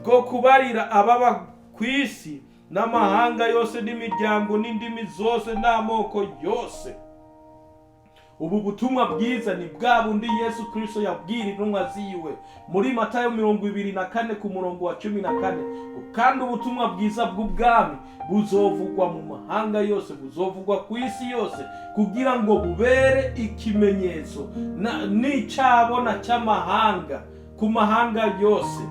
Speaker 2: bwo kubarira ababa ku isi n'amahanga yose n'imiryango n'indimi zose n'amoko yose." Ubu butumwa bwiza ni bwa bundi Yesu Kristo yabwira intumwa ziwe muri Matayo 24 ku murongo wa 14: "Kandi ubutumwa bwiza bw'ubwami buzovugwa mu mahanga yose, buzovugwa ku isi yose, kugira ngo bubere ikimenyetso n'icabona cy'amahanga ku mahanga yose."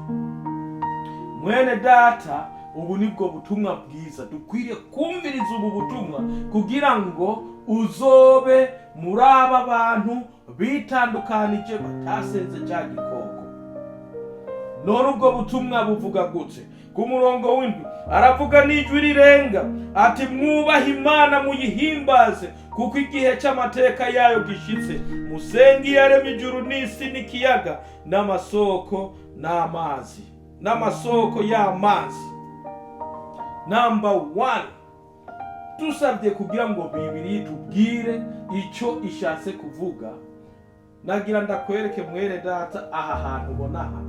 Speaker 2: Mwene data, ubu nibwo butumwa bwiza dukwiriye kumviriza, ubu butumwa kugira ngo uzobe muri aba bantu bitandukanije batasenze cya gikoko. None ubwo butumwa buvuga gutse? Ku murongo w'7 aravuga n'ijwi rirenga ati: "Mwubahe Imana, muyihimbaze, kuko igihe cy'amateka yayo gishitse. Musenge iyaremye ijuru n'isi n'ikiyaga n'amasoko n'amazi, n'amasoko y'amazi." Number one, dusabye kugira ngo Bibiri tubwire icyo ishatse kuvuga, nagira ndakwereke, mwene data, aha hantu ubona aha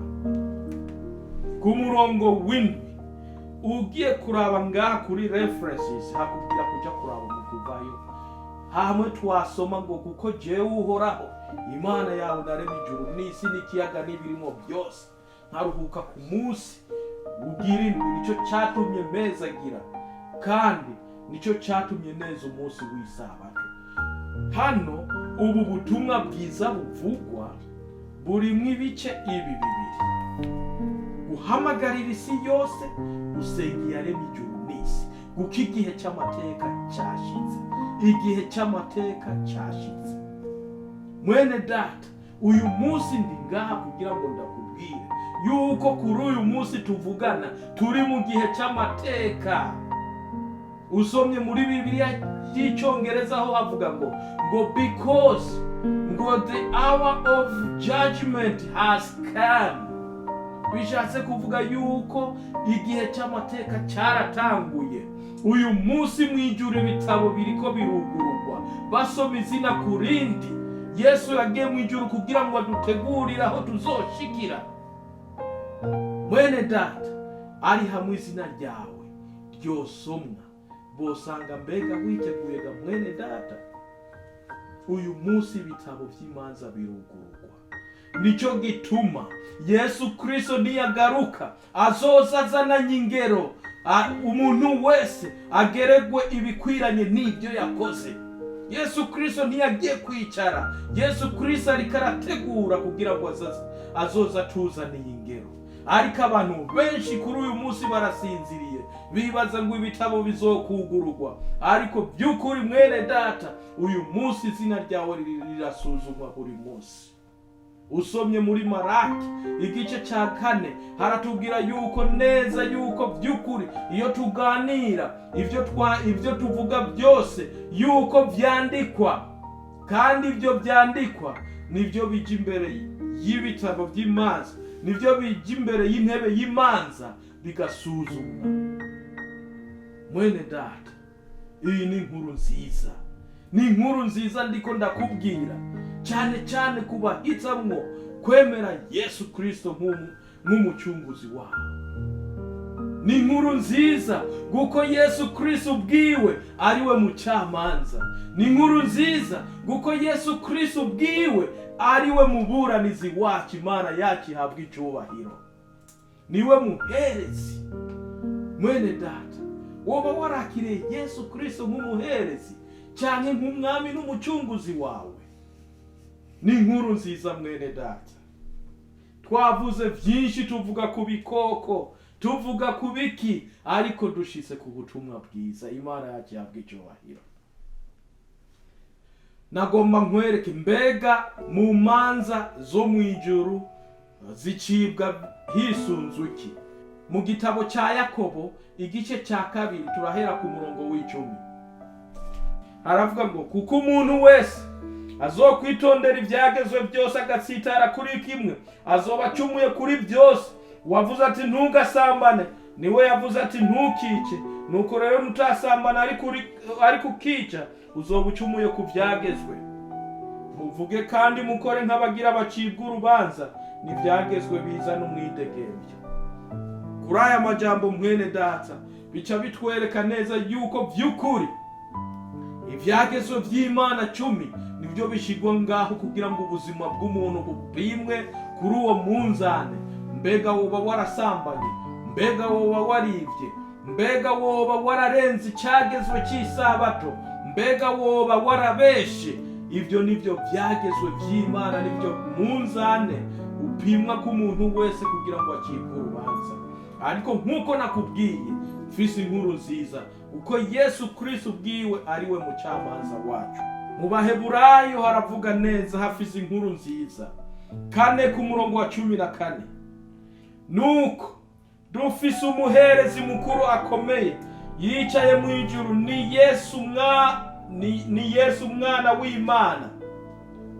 Speaker 2: ku murongo w'7. Ugiye kuraba ngaha kuri references, hakubwira kuja kuraba mu Kuvayo, hamwe twasoma ngo: "Kuko jewe Uhoraho Imana yawe naremye ijuru n'isi n'ikiyaga n'ibirimo byose, nkaruhuka ku munsi ugira indwi. Nicyo cyatumye mezagira, kandi nicyo cyatumye neza umunsi w'isabato." Hano ubu butumwa bwiza buvugwa burimwo ibice ibi bibiri: guhamagarira isi yose gusenga iyaremye ijuru n'isi, kuko igihe cy'amateka cyashitse. Igihe cy'amateka cyashitse. Mwene data, uyu munsi ndi ngaha kugira ngo ndakubwire yuko kuri uyu munsi tuvugana turi mu gihe cy'amateka. Usomye muri Bibiliya y'Icyongereza aho havuga ngo "because" ngo "the hour of judgment has come", bishatse kuvuga yuko igihe cy'amateka cyaratanguye. Uyu munsi mu ijuru ibitabo biriko birugururwa, basoma izina ku rindi. Yesu yagiye mu ijuru kugira ngo adutegurire aho tuzoshikira. Mwene data, ari hamwe izina ryawe ryosomwa, bosanga mbega witeguye ga? Mwene data, uyu munsi ibitabo by'imanza birugururwa. Nicyo gituma Yesu Kristo niyagaruka azoza azananye ingero, umuntu wese ageregwe ibikwiranye n'ibyo yakoze. Yesu Kristo ntiyagiye kwicara. Yesu Kristo ariko arategura kugira ngo azoza atuzaniye ingero. Ariko abantu benshi kuri uyu munsi barasinziriye, bibaza ngo ibitabo bizokugururwa. Ariko by'ukuri, mwene data, uyu munsi izina ryawe rirasuzumwa buri munsi. Usomye muri Maraki igice cya 4, haratubwira yuko neza yuko by'ukuri iyo tuganira, ibyo tuvuga byose, yuko byandikwa, kandi ibyo byandikwa nibyo bijya imbere y'ibitabo by'imanza, nibyo bijya imbere y'intebe y'imanza bigasuzumwa. Mwene data, iyi ni inkuru nziza, ni inkuru nziza ndiko ndakubwira, cyane cyane kubahitamwo kwemera Yesu Kristo nk'umucunguzi wabo. Ni inkuru nziza kuko Yesu Kristo ubwiwe ari we mucamanza. Ni inkuru nziza kuko Yesu Kristo ubwiwe ari we muburanizi wacu. Imana yacu ihabwa icyubahiro, niwe muherezi. Mwene data, woba warakiriye Yesu Kristo nk'umuherezi cyane, nk'umwami n'umucunguzi wawe? Ni inkuru nziza, mwene data. Twavuze byinshi, tuvuga ku bikoko, tuvuga ku biki, ariko dushitse ku butumwa bwiza. Imana yacu ihabwa icyubahiro. Nagomba nkwereke, mbega mu manza zo mu ijuru zicibwa hisunzwe iki? Mu gitabo cya Yakobo igice cya 2, turahera ku murongo w'10, haravuga ngo: "Kuko umuntu wese azokwitondera ibyagezwe byose, agatsitara kuri kimwe, azoba acumuye kuri byose. Wavuze ati: 'Ntugasambane,' niwe yavuze ati: 'Ntukice.' Nuko rero nutasambana ariko ukica, uzoba ucumuye ku byagezwe. Muvuge kandi mukore nk'abagira bacibwa urubanza n'ibyagezwe bizana umwidegembyo." Kuri aya majambo, mwene data, bica bitwereka neza yuko by'ukuri ibyagezwe by'Imana 10 nibyo bishyirwa ngaho kugira ngo ubuzima bw'umuntu bupimwe kuri uwo munzane. Mbega woba warasambanye? Mbega woba waribye? Mbega woba wararenze icyagezwe cy'isabato? Mbega woba warabeshe? Ibyo nibyo byagezwe by'Imana, nibyo munzane upimwa k'umuntu wese kugira ngo acibwe urubanza. Ariko nk'uko nakubwiye, mfise inkuru nziza uko Yesu Kristo ubwiwe ari we mucamanza wacu. Mu Baheburayo haravuga neza, hafise inkuru nziza, 4 ku murongo wa 14: "Nuko dufise umuherezi mukuru akomeye yicaye mu ijuru, ni Yesu umwana w'Imana."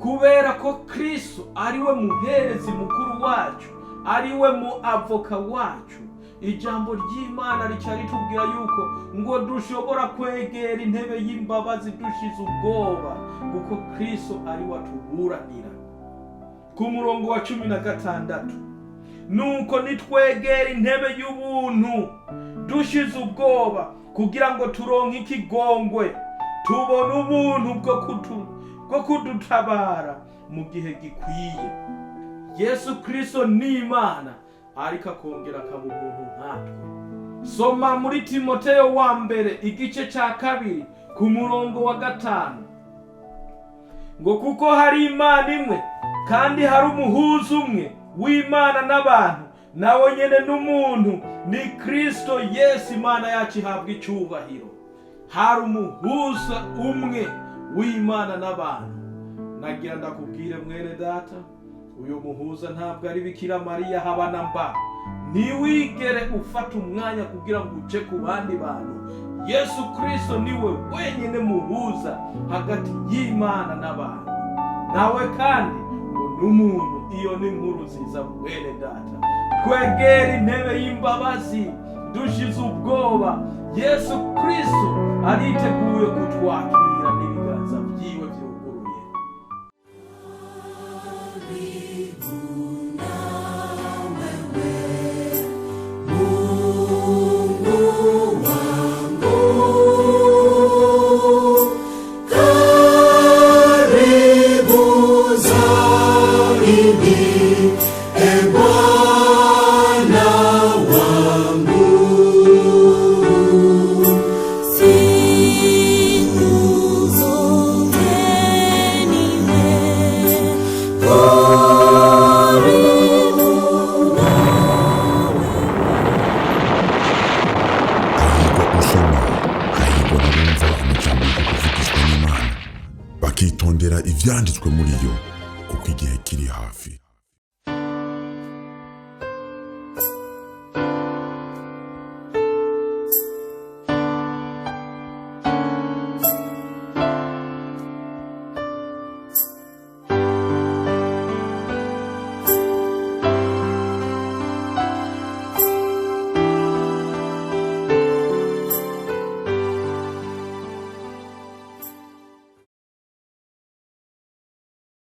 Speaker 2: Kubera ko Kristo ari we muherezi mukuru wacu, ari we mu avoka wacu, ijambo ry'Imana rica ritubwira yuko ngo dushobora kwegera intebe y'imbabazi dushize ubwoba, kuko Kristo ari we atuburanira. Ku murongo wa 16: "Nuko nitwegera intebe y'ubuntu dushize ubwoba, kugira ngo turonke ikigongwe, tubone ubuntu bwo kudutabara mu gihe gikwiye." Yesu Kristo ni Imana, ariko akongera akaba umuntu nkatwe. Soma muri Timoteyo wa mbere igice cya 2 ku murongo wa 5 ngo: "Kuko hari Imana imwe, kandi hari umuhuza umwe w'Imana n'abantu, nawe nyene n'umuntu, ni Kristo Yesu." Imana yacu ihabwa icyubahiro. Hari umuhuza umwe w'Imana n'abantu. Nagira ndakubwire, mwene data, uyu muhuza ntabwo ari Bikira Mariya, haba na mba. Ntiwigere ufata umwanya kugira ngo uce ku bandi bantu. Yesu Kristo niwe wenyine muhuza hagati y'Imana n'abantu, nawe kandi ngo n'umuntu. Iyo ni inkuru nziza, mwene data. Twegere intebe y'imbabazi dushize ubwoba. Yesu Kristo ariteguye kutwakira n'ibiganza byiwe byuguruye.
Speaker 11: Karibu zaidi, e Bwana wangu.
Speaker 12: Siku zote niwe karibu nawe.
Speaker 13: Hahirwa usoma, hahirwa n'abumva amajambo yo kuvugishwa n'Imana, bakitondera ivyanditswe muri yo, Kuko igihe kiri hafi.